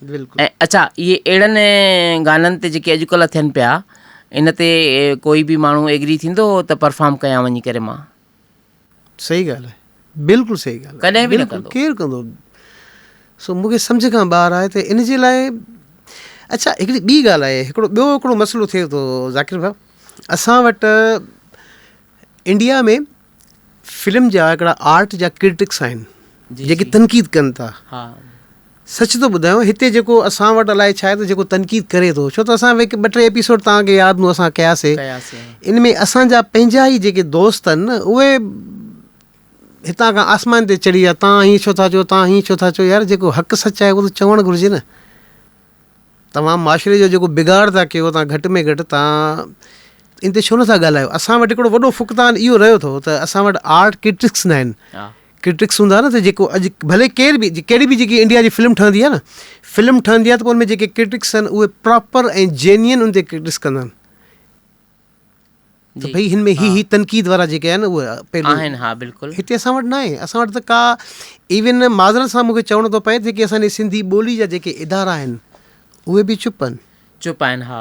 بلڪل ۽ اڇا اهي اهڙن گانن تي جيڪي اڄڪلهه ٿين پيا ان تي ڪوئي به ماڻهو ايگري ٿيندو ته پرفارم ڪيان وڃي ڪري مان. صحيح ڳالهه آهي بلڪل صحيح ڳالهه آهي ڪڏهن به نه ڪندو. ڪير ڪندو سو مون کي سمجهه کان ٻاهر آهي ته ان جي لاء اڇا هڪڙي ٻي ڳالهه آهي هڪڙو ٻيو هڪڙو مسئلو ٿئي ٿو ذاڪر ڀاء اسان وٽ انڊيا ۾ فلم جا هڪڙا آرٽ جا ڪرٽڪس آهن جيڪي تنقيد ڪن ٿا سچ ٿو ٻڌايان هتي جيڪو اسان وٽ الائي ڇا آهي ته جيڪو تنقيد ڪري ٿو ڇو ته اسان هڪ ٻه ٽي ايپيسوڊ توهان کي ياد هوندو اسان ڪياسي ان ۾ اسان جا پنهنجا ئي جيڪي دوست آهن نه اهي هتان کان آسمان تي چڙهي ويا توهان هيئن ڇو ٿا چئو توهان هيئن ڇو ٿا چئو يار جيڪو حق سچ آهي اهو ته چوڻ گهرجي نه توهان معاشري جو جيڪو بگاڙ ٿا ڪيو توهان گهٽ ۾ گهٽ توهان ان تي ڇو نٿا ڳالهايو اسان وٽ هڪڙو وڏو فقدان اهو رهيو اٿو ته اسان وٽ آرٽ ڪرٽڪس نه آهن ڪرٽڪس هوندا نه ته جيڪو اڄ ڀلي ڪير به ڪهڙي به جيڪي انڊيا جي فلم ٺهندي آهي نه فلم ٺهندي آهي ته پوء ان ۾ جيڪي ڪرٽڪس آهن اهي پراپر ۽ جينين ان تي ڪرٽڪس ڪندا آهن ته ڀئي هن ۾ هي هي تنقيد وارا جيڪي آهن اهي پهلو آهن ها بلڪل هتي اسان وٽ ناهي اسان وٽ ته ڪا ايون معذرت سان مونکي چوڻو ٿو پئي جيڪي اسان جي سنڌي ٻولي جا جيڪي ادارا آهن اهي به چپ آهن چپ آهن ها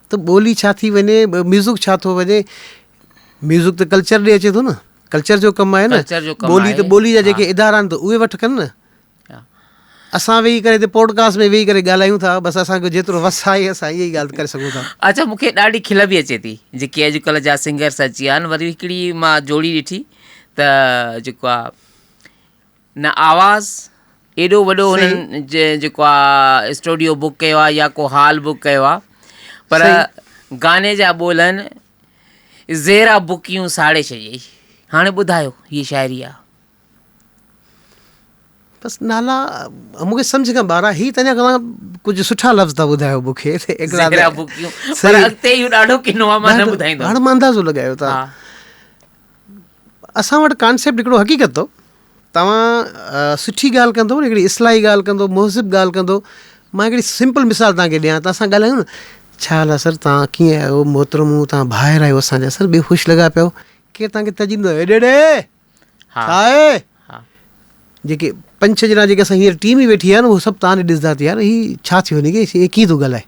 ته ٻولي ڇا ٿي وڃي ميوزڪ ڇا ٿو وڃي ميوزڪ ته ڪلچر ڏي اچي ٿو نه ڪلچر جو ڪم آهي نه ٻولي ته ٻولي جا جيڪي ادارا آهن ته اهي وٺ ڪن نه اسان ويهي ڪري هتي پوڊڪاسٽ ۾ ويهي ڪري ڳالهايون ٿا بس اسان کي جيترو وس آهي اسان اها ئي ڳالهه ڪري سگهون ٿا. اڇا مون کي ڏاڍي کل به اچي ٿي جيڪي اڄڪلهه جا سنگرس اچي ويا آهن وري هڪڙي مان جوڙي ڏٺي ته جيڪو آ نه آواز ايڏو وڏو هنن جيڪو آ اسٽوڊيو بڪ ڪيو آ يا ڪو هال بڪ ڪيو آ پر گاني جا ٻول آهن زيرا بڪيون ساڙي ڇڏيئي هاڻي ٻڌايو هي شاعري آ. بس نالا مون کي سمجهه کان ٻاهر آهي هي ته اڃا توهان ڪجهه سٺا لفظ ٿا ٻڌايو مون کي هڪڙا بڪيون پر اڳتي اهو ڏاڍو ڪنو آهي مان نه ٻڌائيندم هاڻي مان اندازو لڳايو ته اسان وٽ ڪانسيپٽ هڪڙو حقيقت اٿو توهان سٺي ڳالهه ڪندو نه هڪڙي اصلاحي ڳالهه ڪندو مهذب ڳالهه ڪندو مان هڪڙي سمپل مثال توهان کي ڏيان ته اسان ڳالهايون نه ڇا حال آهي سر توهان ڪيئن آهيو محترم توهان ڀائر آهيو اسان جا سر ٻيو خوش لڳا پيا آهيو ڪير توهان کي تجيندو هيڏي ڏي ها ڇا آهي؟ ها. جيڪي پنج ڇهه ڄڻا جيڪي اسان هينئر ٽيم ئي ويٺي آهي نه اهو سڀ توهان ڏي ڏسندا ته يار هي ڇا ٿيو هن کي هي ڪيئن ٿو ڳالهائي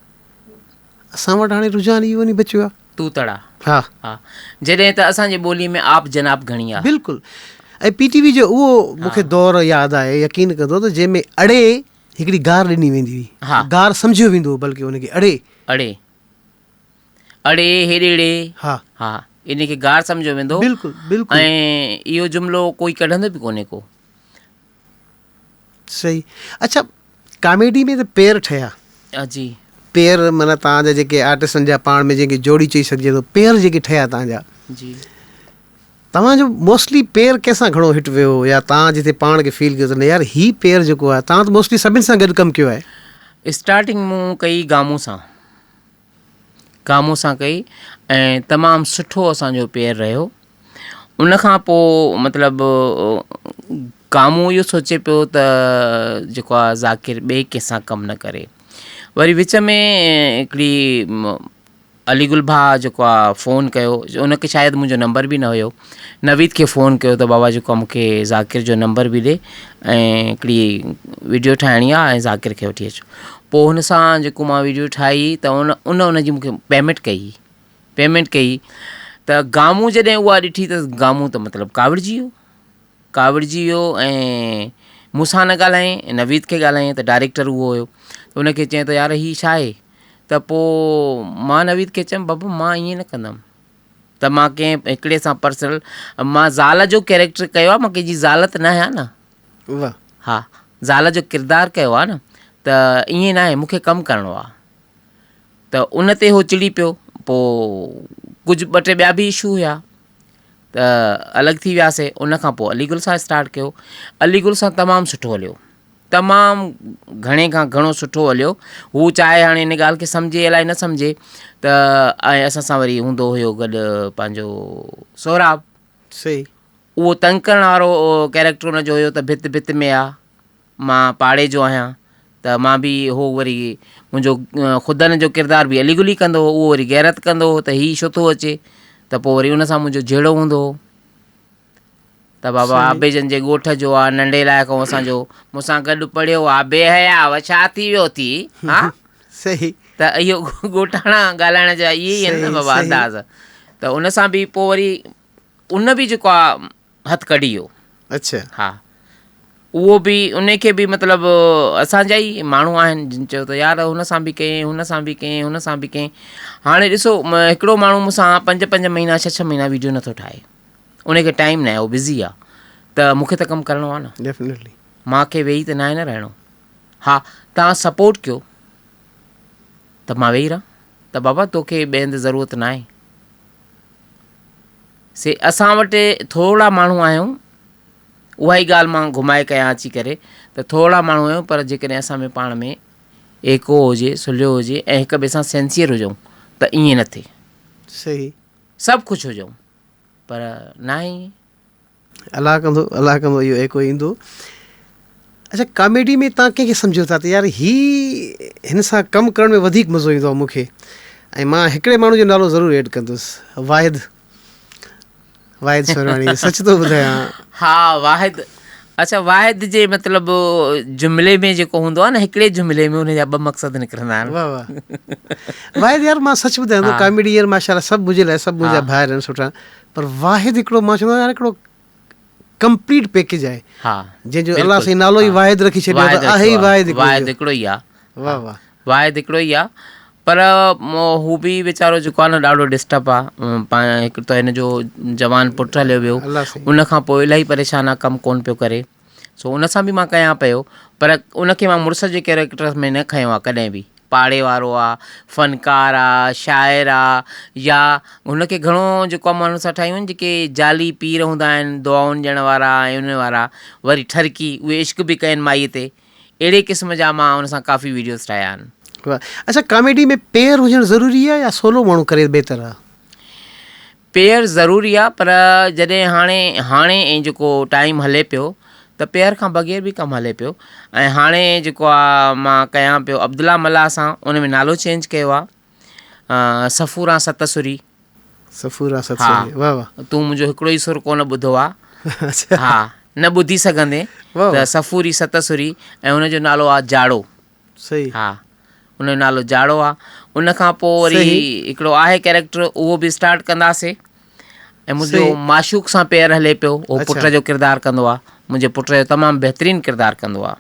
اسان وٽ هاڻي رجحان اهو وڃي بچيو آهي. تون تڙا. ها. ها جڏهن ته اسان جي ٻولي ۾ آپ جناب گهڻي آهي. بلڪل ۽ پي ٽي وي جو اهو مون کي دور ياد آهي يقين ڪندو ته جنهن ۾ اڙي هڪڙي گار ڏني ويندي هئي ها. گار سمجهيو ويندو هو بلڪه ان کي اڙي. اڙي. اڙي هيڏي ڙي. ها. ها ان کي گار سمجهيو ويندو هو. بلڪل بلڪل. ۽ اهو جملو ڪوئي ڪڍندو به ڪونهي ڪو. صحيح اڇا ڪاميڊي ۾ ته پير ٺهيا. جي. پير معنيٰ توهان جا جيڪي آرٽسٽن جا پاڻ ۾ جنهن کي جوڙي چئي سگهجي ٿو پير جيڪي ٺهيا توهان جا. جي. توهان جو موسٽلي پير ڪنهن سان گهڻو هٽ ويو يا توهان جتي پاڻ کي فيل ڪيو ته نه يار هي پير جيڪو آهي توهان ته موسٽلي سڀن سان گڏ ڪم ڪيو آهي. اسٽارٽنگ مون ڪئي گامون سان گامون سان ڪئي ۽ تمام سٺو اسان جو پير رهيو ان کان پوء مطلب گامون اهو سوچي پيو ته جيڪو آهي ذاڪر ٻئي ڪنهن سان ڪم نه ڪري وري وچ ۾ هڪڙي علي گل ڀاء جيڪو آ فون ڪيو ان کي شايد منهنجو نمبر به نه هيو نويد کي فون ڪيو ته بابا جيڪو آ مونکي ذاڪر جو نمبر به ڏي ۽ هڪڙي ويڊيو ٺاهڻي آ ۽ ذاڪر کي وٺي اچ پوء هن سان جيڪو مان ويڊيو ٺاهي ته ان ان ان جي مونکي پيمينٽ ڪئي پيمينٽ ڪئي ته گامون جڏهن اها ڏٺي ته گامون ته مطلب ڪاوڙجي ويو ڪاوڙجي ويو ۽ مون سان نه ڳالهائين نويد کي ڳالهائين ته ڊائريڪٽر اهو هيو ته ان کي چيائين ته يار هي ڇا آهي ته پوء مان نويد کي چيم بابا مان ائين نه ڪندم ته مان ڪنهن هڪڙي سان پرسنل مان زال جو ڪيريڪٽر ڪيو آهي مان ڪنهن جي زال ته نه آهيان نه واهه ها زال جو ڪردار ڪيو آهي نه ته ائين نه آهي مونکي ڪم ڪرڻو آهي ته ان تي هو چڙي پيو پوء ڪجهه ٻه ٽي ٻيا به اشو هيا ته الڳ ٿي وياسي ان کان پوء علي گل سان اسٽارٽ ڪيو علي گل سان تمام سٺو هليو. تمام گهڻي کان گهڻو سٺو هليو هو چاهي هاڻي ان ڳالهه کي سمجهي الائي نه سمجهي ته ۽ اسان سان وري هوندو هيو گڏ پنهنجو سهراب صحيح اهو تنگ ڪرڻ وارو ڪيريڪٽر ان جو هيو ته ڀت ڀت ۾ آ مان پاڙي جو آهيان ته مان به هو وري منهنجو خدن جو ڪردار به علي گل ئي ڪندو هو اهو وري غيرت ڪندو هو ته هي ڇو ٿو اچي ته پوء وري ان سان منهنجو جهيڙو هوندو هو ته بابا آبي جن جي ڳوٺ جو آ ننڍي لاء کان اسان جو مون سان گڏ پڙهيو آ بي حيا و ڇا ٿي ويو ٿي ها صحيح ته اهو ڳوٺاڻا ڳالهائڻ جا اهي ئي آهن نه بابا انداز ته ان سان به پوء وري ان به جيڪو آ هٿ ڪڍي ويو اڇا ها اهو به ان کي به مطلب اسان جا ئي ماڻهو آهن جن چيو ته يار هن سان به ڪئين هن سان به ڪئين هن سان به ڪئين هاڻي ڏسو هڪڙو ماڻهو مون سان پنج پنج مهينا ڇهه ڇهه مهينا ويڊيو نٿو ٺاهي ان کي ٽائيم ناهي هو بزي آ ته مون کي ته ڪم ڪرڻو آ نه ڊيفنيٽلي مان کي ويهي ته ناهي نه رهڻو ها توهان سپورٽ ڪيو ته مان ويهي رهان ته بابا توکي ٻئي هنڌ ضرورت ناهي سي اسان وٽ ٿورڙا ماڻهو آهيون اها ئي ڳالهه مان گهمائي ڪيان اچي ڪري ته ٿورڙا ماڻهو آهيون پر جيڪڏهن اسان ۾ پاڻ ۾ ايڪو هجي صلح هجي ۽ هڪ ٻئي سان سنسيئر هجون ته ائين نه ٿئي صحيح سڀ خوش هجون پر ناهي ائين. الله ڪندو الله ڪندو اهو ايڪو ايندو. اڇا ڪاميڊي ۾ توهان ڪنهن کي سمجهو ٿا ته يار هي هن سان ڪم ڪرڻ ۾ وڌيڪ مزو ايندو آهي مون کي ۽ مان هڪڙي ماڻهو جو نالو ضرور ايڊ ڪندس واحد واحد سرواڻي سچ ٿو ٻڌايان. ها واحد اڇا واحد جي مطلب جملي ۾ جيڪو هوندو آهي نه هڪڙي جملي ۾ ان جا ٻه مقصد نڪرندا آهن. واه واه واحد يار مان سچ ٻڌايان ٿو ڪاميڊي يار ماشاءالله سڀ منهنجي لاء سڀ منهنجا ڀائر آهن سٺا پر واحد هڪڙو مان چوندو آهيان يار هڪڙو ڪمپليٽ پيڪيج آهي ها جنهن جو الله سائين نالو ئي واحد رکي ڇڏيو ته آهي ئي واحد هڪڙو واحد هڪڙو ئي آهي واه واه واحد هڪڙو ئي آهي پر هو به ويچارو جيڪو آهي نه ڏاڍو ڊسٽرب آهي هڪ ته هن جو جوان پٽ هليو ويو ان کان پوء الاهي پريشان آهي ڪم ڪون پيو ڪري سو ان سان به مان ڪيان پيو پر ان کي مان مڙس جي ڪيريڪٽر ۾ نه کنيو آهي ڪڏهن به پاڙي وارو آ فنڪار آ شاعر آ يا هن کي گهڻو جيڪو آ ماڻهن سان ٺاهيون آهن جيڪي جعلي پير هوندا آهن دعائن ڏيڻ وارا ۽ ان وارا وري ٺرڪي اهي عشق به ڪين مائي تي اهڙي قسم جا مان ان سان ڪافي ويڊيوز ٺاهيا آهن. واھ اڇا ڪاميڊي ۾ پيئر هجڻ ضروري آ يا سولو ماڻهو ڪري بهتر آ. پيئر ضروري آ پر جڏهن هاڻي هاڻي ۽ جيڪو ٽائيم هلي پيو ته پيئر کان بغير به ڪم هلي پيو ۽ هاڻي جيڪو آ مان ڪيان پيو عبدالله ملاح سان ان ۾ نالو چينج ڪيو آ صفوران ست سري صفوران ست سري واه واه تون منهنجو هڪڙو ئي سر ڪونه ٻڌو آ ها نه ٻڌي سگهندين ته صفوري ست سري ۽ ان جو نالو آ جاڙو صحيح ها ان جو نالو جاڙو آ ان کان پوء وري هڪڙو آهي ڪيريڪٽر اهو به اسٽارٽ ڪنداسي ۽ منهنجو معشوق سان پيئر هلي پيو اهو پٽ جو ڪردار ڪندو آ منهنجي پٽ جو تمام بهترين ڪردار ڪندو آ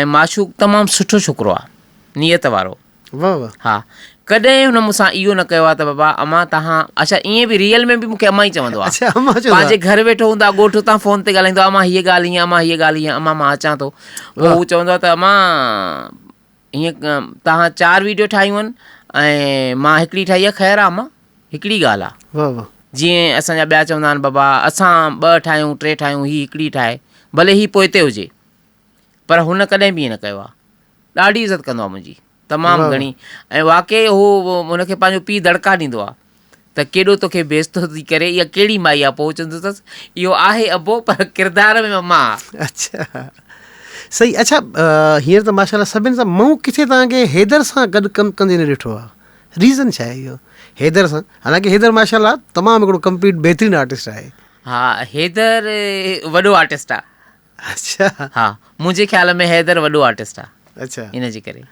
۽ معشوق تمام سٺو ڇوڪرو آ نيت وارو واه واه ها ڪڏهن هن مون سان اهو نه ڪيو آ ته بابا امان تهان اڇا ائين به ريئل ۾ به مون کي امان ئي چوندو آ اڇا امان چوندو آ پنهنجي گهر ويٺو هوندو آ ڳوٺ اتان فون تي ڳالهائيندو آ امان هيء ڳالهه هيئن امان هيء ڳالهه هيئن امان مان اچان ٿو پوء هو چوندو آ ته امان هيئن توهان چار ويڊيو ٺاهيون آهن ۽ مان هڪڙي ٺاهي آ خير آ امان هڪڙي ڳالهه آ واه واه جيئن اسان جا ٻيا چوندا آهن بابا اسان ٻه ٺاهيون ٽي ٺاهيون هي هڪڙي ٺاهي ڀلي هي پوئتي هجي پر هن ڪڏهن به ائين نه ڪيو آ ڏاڍي عزت ڪندو آ منهنجي تمام گهڻي ۽ واقعي هو هن کي پنهنجو پيء دڙڪا ڏيندو آ ته ڪيڏو توکي بيعزتو ٿي ڪري اها ڪهڙي مائي آ پوء چوندو اٿس اهو آهي ابو پر ڪردار ۾ امان آ. اڇا صحيح اڇا هينئر ته ماشاءالله سڀن سان مون ڪٿي توهان کي حيدر سان گڏ ڪم ڪندي نه ڏٺو آ ريزن ڇا آهي اهو حيدر سان حالانڪه حيدر ماشاءالله تمام هڪڙو ڪمپليٽ بهترين آرٽسٽ آهي. ها حيدر وڏو آرٽسٽ آ. اڇا ها منهنجي خيال ۾ حيدر وڏو آرٽسٽ آ. اڇا ان جي ڪري.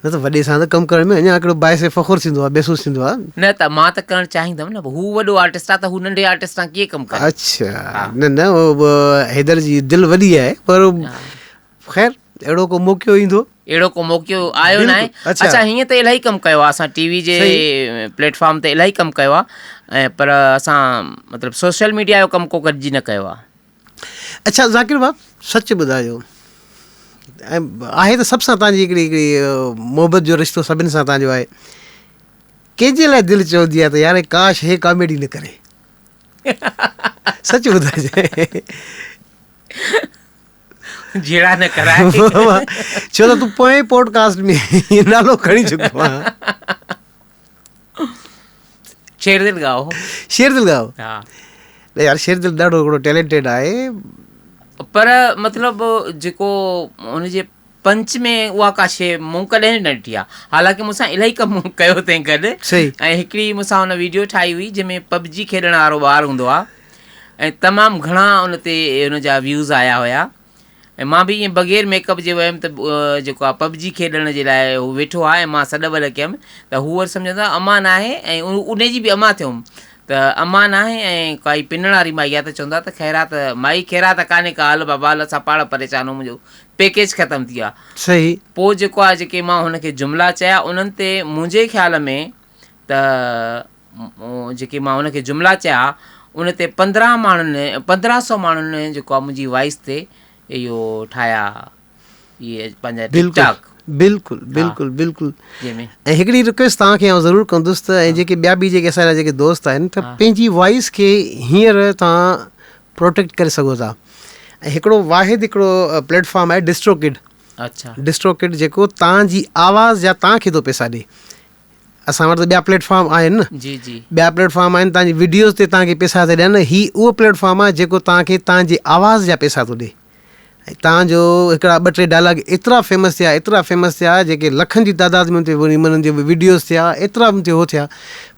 نه ته وڏي سان ته ڪم ڪرڻ ۾ اڃا هڪڙو باعث فخر ٿيندو آ محسوس ٿيندو آ. نه ته مان ته ڪرڻ چاهيندم نه هو وڏو آرٽسٽ آ ته هو ننڍي آرٽسٽ سان ڪيئن ڪم ڪري. اڇا نه نه حيدر جي دل وڏي آهي پر خير اهڙو ڪو موقعو ايندو. اهڙو ڪو موقعو آيو ناهي. اڇا هيئن ته الاهي ڪم ڪيو آ اسان ٽي وي جي پليٽ فارم تي الاهي ڪم ڪيو آ ۽ پر اسان مطلب سوشل ميڊيا جو ڪم ڪو گڏجي نه ڪيو آ. اڇا ذاڪر باب سچ ٻڌايو ۽ آهي ته سڀ سان توهان جي هڪڙي هڪڙي محبت جو رشتو سڀني سان توهان جو آهي ڪنهن جي لاء دل چوندي آهي ته يار ڪاش هي ڪاميڊي نه ڪري سچ ٻڌائجي. جهيڙا نه ڪراء. ڇو ته تون پوئين پوڊڪاسٽ ۾ نالو کڻي چڪو آهين. شيردل ڳاهو. شيردل ڳاهو. ها. نه يار شيردل ڏاڍو هڪڙو ٽيلنٽيڊ آهي. پر مطلب جيڪو ان جي پنچ ۾ اها ڪا شيء مون ڪڏهن نه ڏٺي آهي. حالانڪه مون سان الاهي ڪم ڪيو اٿئين گڏ. صحيح. ۽ هڪڙي مون سان هن ويڊيو ٺاهي هئي جنهن ۾ پب جي کيڏڻ وارو ٻار هوندو آهي ۽ تمام گهڻا ان تي ان جا ويوز آيا هيا ۽ مان به ائين بغير ميڪ اپ جي ويم ته جيڪو آهي پب جي کيڏڻ جي لاء هو ويٺو آهي ۽ مان سڏ وڏ ڪيم ته هو وري سمجهندو آهي امان آهي ۽ ان جي به امان ٿيم ته امان آهي ۽ ڪائي پنڻ واري مائي آهي ته چوندو آهي ته خيرات مائي خيرات ڪانهي ڪا هل بابا هل اسان پاڻ پريشان آهيون منهنجو پيڪيج ختم ٿي ويو آهي. صحيح. پوء جيڪو آهي جيڪي مان هن کي جملا چيا انهن تي منهنجي خيال ۾ ته جيڪي مان هن کي جملا چيا ان تي 15 ماڻهن 15 سو ماڻهن جيڪو آهي منهنجي وائس تي اهو ٺاهيا اهي پنهنجا ٽڪ ٽاڪ. بلڪل بلڪل بلڪل ۽ هڪڙي رڪويسٽ توهان کي آئون ضرور ڪندس ته ۽ جيڪي ٻيا به جيڪي اسان جا جيڪي دوست آهن ته پنهنجي وائس کي هينئر توهان پروٽيڪٽ ڪري سگهو ٿا ۽ هڪڙو واحد هڪڙو پليٽ فارم آهي ڊسٽرو ڪڊ اڇا ڊسٽرو ڪڊ جيڪو توهان جي آواز جا توهان کي ٿو پئسا ڏي اسان وٽ ته ٻيا پليٽ فارم آهن نه جي جي ٻيا پليٽ فارم آهن توهان جي وڊيوز تي توهان کي پئسا ٿا ڏين هي اهو پليٽ فارم آهي جيڪو توهان کي توهان جي آواز جا پئسا ٿو ڏي ۽ توهان جو هڪڙا ٻه ٽي ڊائلاگ ايترا فيمس ٿيا ايترا فيمس ٿيا جيڪي لکن جي تعداد ۾ ان تي انهن جي وڊيوز ٿيا ايترا ان تي هو ٿيا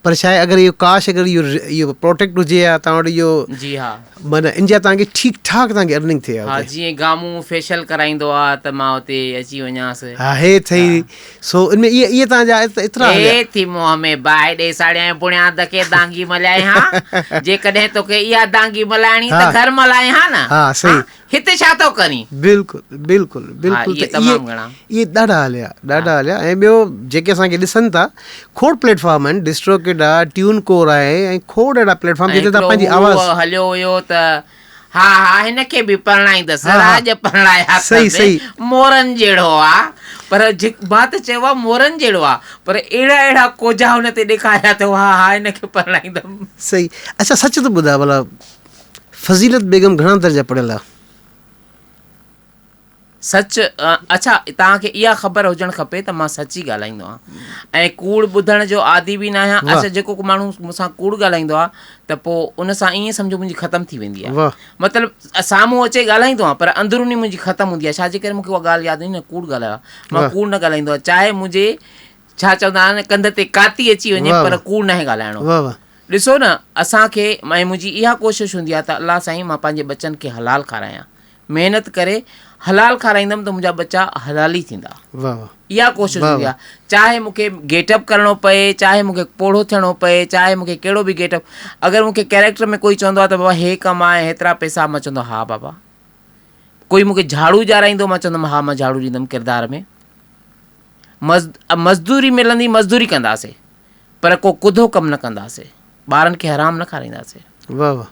پر ڇا آهي اگر اهو ڪاش اگر اهو اهو پروٽيڪٽ هجي ها توهان وٽ اهو جي ها معنيٰ ان جا توهان کي ٺيڪ ٺاڪ توهان کي ارننگ ٿئي ها ها جيئن گامون فيشل ڪرائيندو آ ته مان اتي اچي وڃانس ها هي ٿئي سو ان ۾ اهي اهي توهان جا ايترا هليا. هي ٿي منهن ۾ باهه ڏئي ساڙيائين بڻياد کي دانگي ملائين ها جيڪڏهن توکي اها دانگي ملائڻي ته گهر ملائين ها نه ها صحيح هتي ڇا ٿو ڪرين. بلڪل بلڪل بلڪل ته اهي اهي ڏاڍا هليا ڏاڍا هليا ۽ ٻيو جيڪي اسان کي ڏسن ٿا کوڙ پليٽ فارم آهن ڊسٽرو ڪڊ آهي ٽيون ڪور آهي ۽ کوڙ اهڙا پليٽ فارم جتي توهان پنهنجي آواز هليو هيو ته ها ها هن کي به پرڻائيندس راڄ پرڻايا اٿس مورن جهڙو آ پر مان ته چيو آ مورن جهڙو آ پر اهڙا اهڙا ڪوجها هن تي ڏيکاريا اٿو ها ها هن کي پرڻائيندم. صحيح اڇا سچ ته ٻڌاء ڀلا فضيلت بيگم گهڻا درجا پڙهيل آ؟ سچ، اڇا توهان کي اها خبر هجڻ کپي ته مان سچ ئي ڳالهائيندو آهيان ۽ ڪوڙ ٻڌڻ جو عادي به ناهيان. اڇا جيڪو ڪو ماڻهو مون سان ڪوڙ ڳالهائيندو آهي ته پوء ان سان ائين سمجهو منهنجي ختم ٿي ويندي آهي. مطلب سامهون اچي ڳالهائيندو آهيان پر اندروني منهنجي ختم هوندي آهي ڇا جي ڪري مون کي اها ڳالهه ياد ايندي نه ڪوڙ ڳالهايو آهي. مان ڪوڙ نه ڳالهائيندو آهيان چاهي منهنجي ڇا چوندا آهن ڪنڌ تي ڪاتي اچي وڃي پر ڪوڙ ناهي ڳالهائڻو. ڏسو نه اسان کي ۽ منهنجي اها ڪوشش هوندي آهي ته الله سائين مان پنهنجي ٻچن کي حلال کارايان. محنت ڪري حلال کارائيندم ته منهنجا ٻچا حلالي ٿيندا. واه واه. اها ڪوشش هوندي آهي. چاهي مون کي گيٽ اپ ڪرڻو پئي، چاهي مون کي پوڙهو ٿيڻو پئي، چاهي مون کي ڪهڙو به گيٽ اپ، اگر مون کي ڪيريڪٽر ۾ ڪوئي چوندو آهي ته بابا هي ڪم آهي ۽ هيترا پئسا، مان چوندو آهيان ها بابا. ڪوئي مون کي جهاڙو ڏيارائيندو مان چوندم ها مان جهاڙو ڏيندم ڪردار ۾. مزدوري ملندي مزدوري ڪنداسي پر ڪو ڪڌو ڪم نه ڪنداسي. ٻارن کي حرام نه کارائينداسين. واه واه.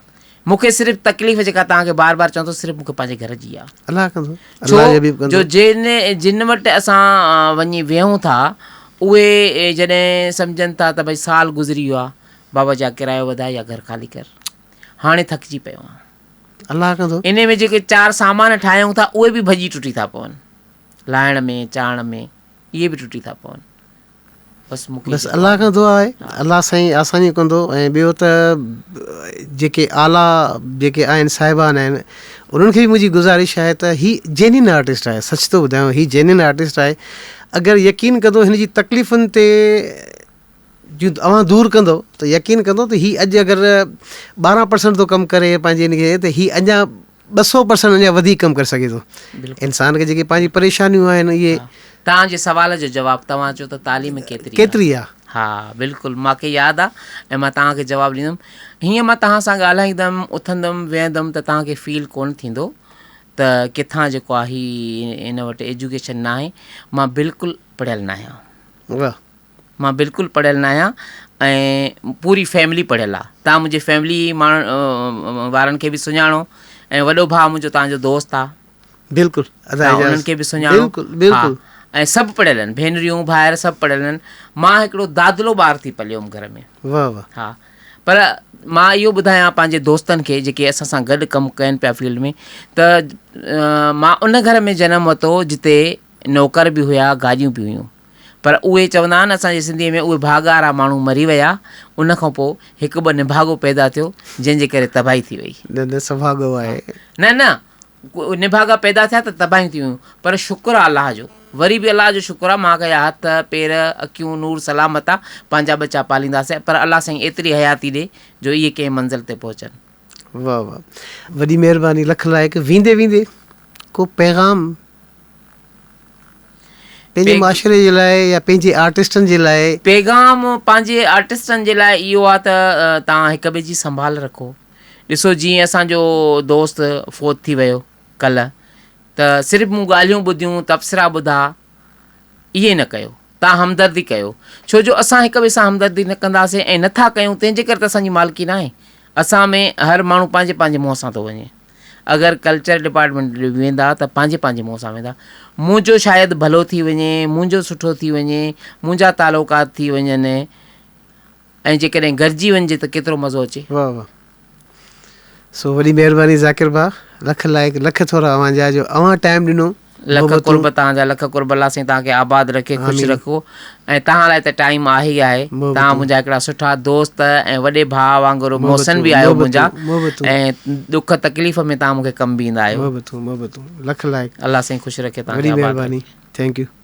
مون کي صرف تڪليف جيڪا توهان کي بار بار چوان ٿو صرف مون کي پنهنجي گهر جي آ. الله ڪندو. ڇو جو جن جن وٽ اسان وڃي ويهون ٿا اهي جڏهن سمجهن ٿا ته ڀئي سال گذري ويو آ بابا جا ڪرايو وڌاء يا گهر خالي ڪر هاڻي ٿڪجي پيو آهيان. الله ڪندو. انهي ۾ جيڪي چار سامان ٺاهيون ٿا اهي به ڀڄي ٽٽي ٿا پون لاهڻ ۾ چاڙهڻ ۾ اهي به ٽٽي ٿا پون. بس الله کان دعا آهي الله سائين آسانيون ڪندو ۽ ٻيو ته جيڪي اعليٰ جيڪي آهن صاحبان آهن انهن کي به منهنجي گذارش آهي ته هي جينين آرٽسٽ آهي سچ ٿو ٻڌايان هي جينين آرٽسٽ آهي اگر يقين ڪندو هن جي تڪليفن تي جون اوهان دور ڪندو ته يقين ڪندو ته هي اڄ اگر 12 پرسنٽ ٿو ڪم ڪري پنهنجي هن کي ته هي اڃا 200 پرسنٽ اڃا وڌيڪ ڪم ڪري سگهي ٿو. انسان کي جيڪي پنهنجي پريشانيون آهن اهي. توهان جي سوال جو جواب توهان چيو ته تعليم ڪيتري آ؟ ڪيتري آ؟ ها بلڪل مان کي ياد آ ۽ مان توهان کي جواب ڏيندم. هيئن مان توهان سان ڳالهائيندم اٿندم ويهندم ته توهان کي فيل ڪونه ٿيندو ته ڪٿان جيڪو آ هي هن وٽ ايجوڪيشن ناهي. مان بلڪل پڙهيل ناهيان. واه. مان بلڪل پڙهيل ناهيان ۽ پوري فيملي پڙهيل آ توهان منهنجي فيملي ماڻهن وارن کي به سڃاڻو ۽ وڏو ڀاء منهنجو توهان جو دوست آ بلڪل ادا اعجاز انهن کي به سڃاڻو بلڪل بلڪل ۽ سڀ پڙهيل آهن ڀينريون ڀائر سڀ پڙهيل آهن مان هڪڙو دادلو ٻار ٿي پليو هيم گهر ۾ واه واه ها پر مان اهو ٻڌايان پنهنجي دوستن کي جيڪي اسان سان گڏ ڪم ڪن پيا فيلڊ ۾ ته مان ان گهر ۾ جنم ورتو جتي نوڪر به هيا گاڏيون به هيون پر اهي چوندا آهن اسان جي سنڌيء ۾ اهي ڀاڳ وارا ماڻهو مري ويا ان کان پوء هڪ ٻه نڀاڳو پيدا ٿيو جنهن جي ڪري تباهي ٿي وئي. نه نه سڀاڳو آهي. نه نه نڀاڳا پيدا ٿيا ته تباهيون ٿي ويون پر شڪر آ الله جو وري به الله جو شڪر آ مان ڪيا هٿ پير اکيون نور سلامت آ پنهنجا ٻچا پالينداسين پر الله سائين ايتري حياتي ڏي جو اهي ڪنهن منزل تي پهچن. واه واه وڏي مهرباني لک لائق ويندي ويندي ڪو پيغام پنهنجي معاشري جي لاء يا پنهنجي آرٽسٽن جي لاء. پيغام پنهنجي آرٽسٽن جي لاء اهو آ ته توهان هڪ ٻئي جي سنڀال رکو ڏسو جيئن اسان جو دوست فوت ٿي ويو ڪلهه ته صرف مون ڳالهيون ٻڌيون تبصرا ٻڌا ائين نه ڪيو توهان همدردي ڪيو ڇو جو اسان هڪ ٻئي سان همدردي نه ڪنداسين ۽ نه ٿا ڪيون تنهن جي ڪري ته اسان جي مالڪي ناهي اسان ۾ هر ماڻهو پنهنجي پنهنجي منهن سان ٿو وڃي اگر ڪلچر ڊپارٽمينٽ ڏي ويندا ته پنهنجي پنهنجي منهن سان ويندا منهنجو شايد ڀلو ٿي وڃي منهنجو سٺو ٿي وڃي منهنجا تعلقات ٿي وڃن ۽ جيڪڏهن گڏجي وڃجي ته ڪيترو مزو اچي. واه واه سو وڏي مهرباني ذاڪر ڀاء لک لائق لک ٿورا اوهان جا جو اوهان ٽائيم ڏنو لک قرب توهان جا لک قرب الله سائين توهان کي آباد رکي خوش رکو ۽ توهان لاء ته ٽائيم آهي ئي آهي توهان منهنجا هڪڙا سٺا دوست ۽ وڏي ڀاء وانگر محسن به آهيو منهنجا ۽ ڏک تڪليف ۾ توهان مون کي ڪم به ايندا آهيو محبتون محبتون لک لائق الله سائين خوش رکي توهان کي وڏي مهرباني thank you.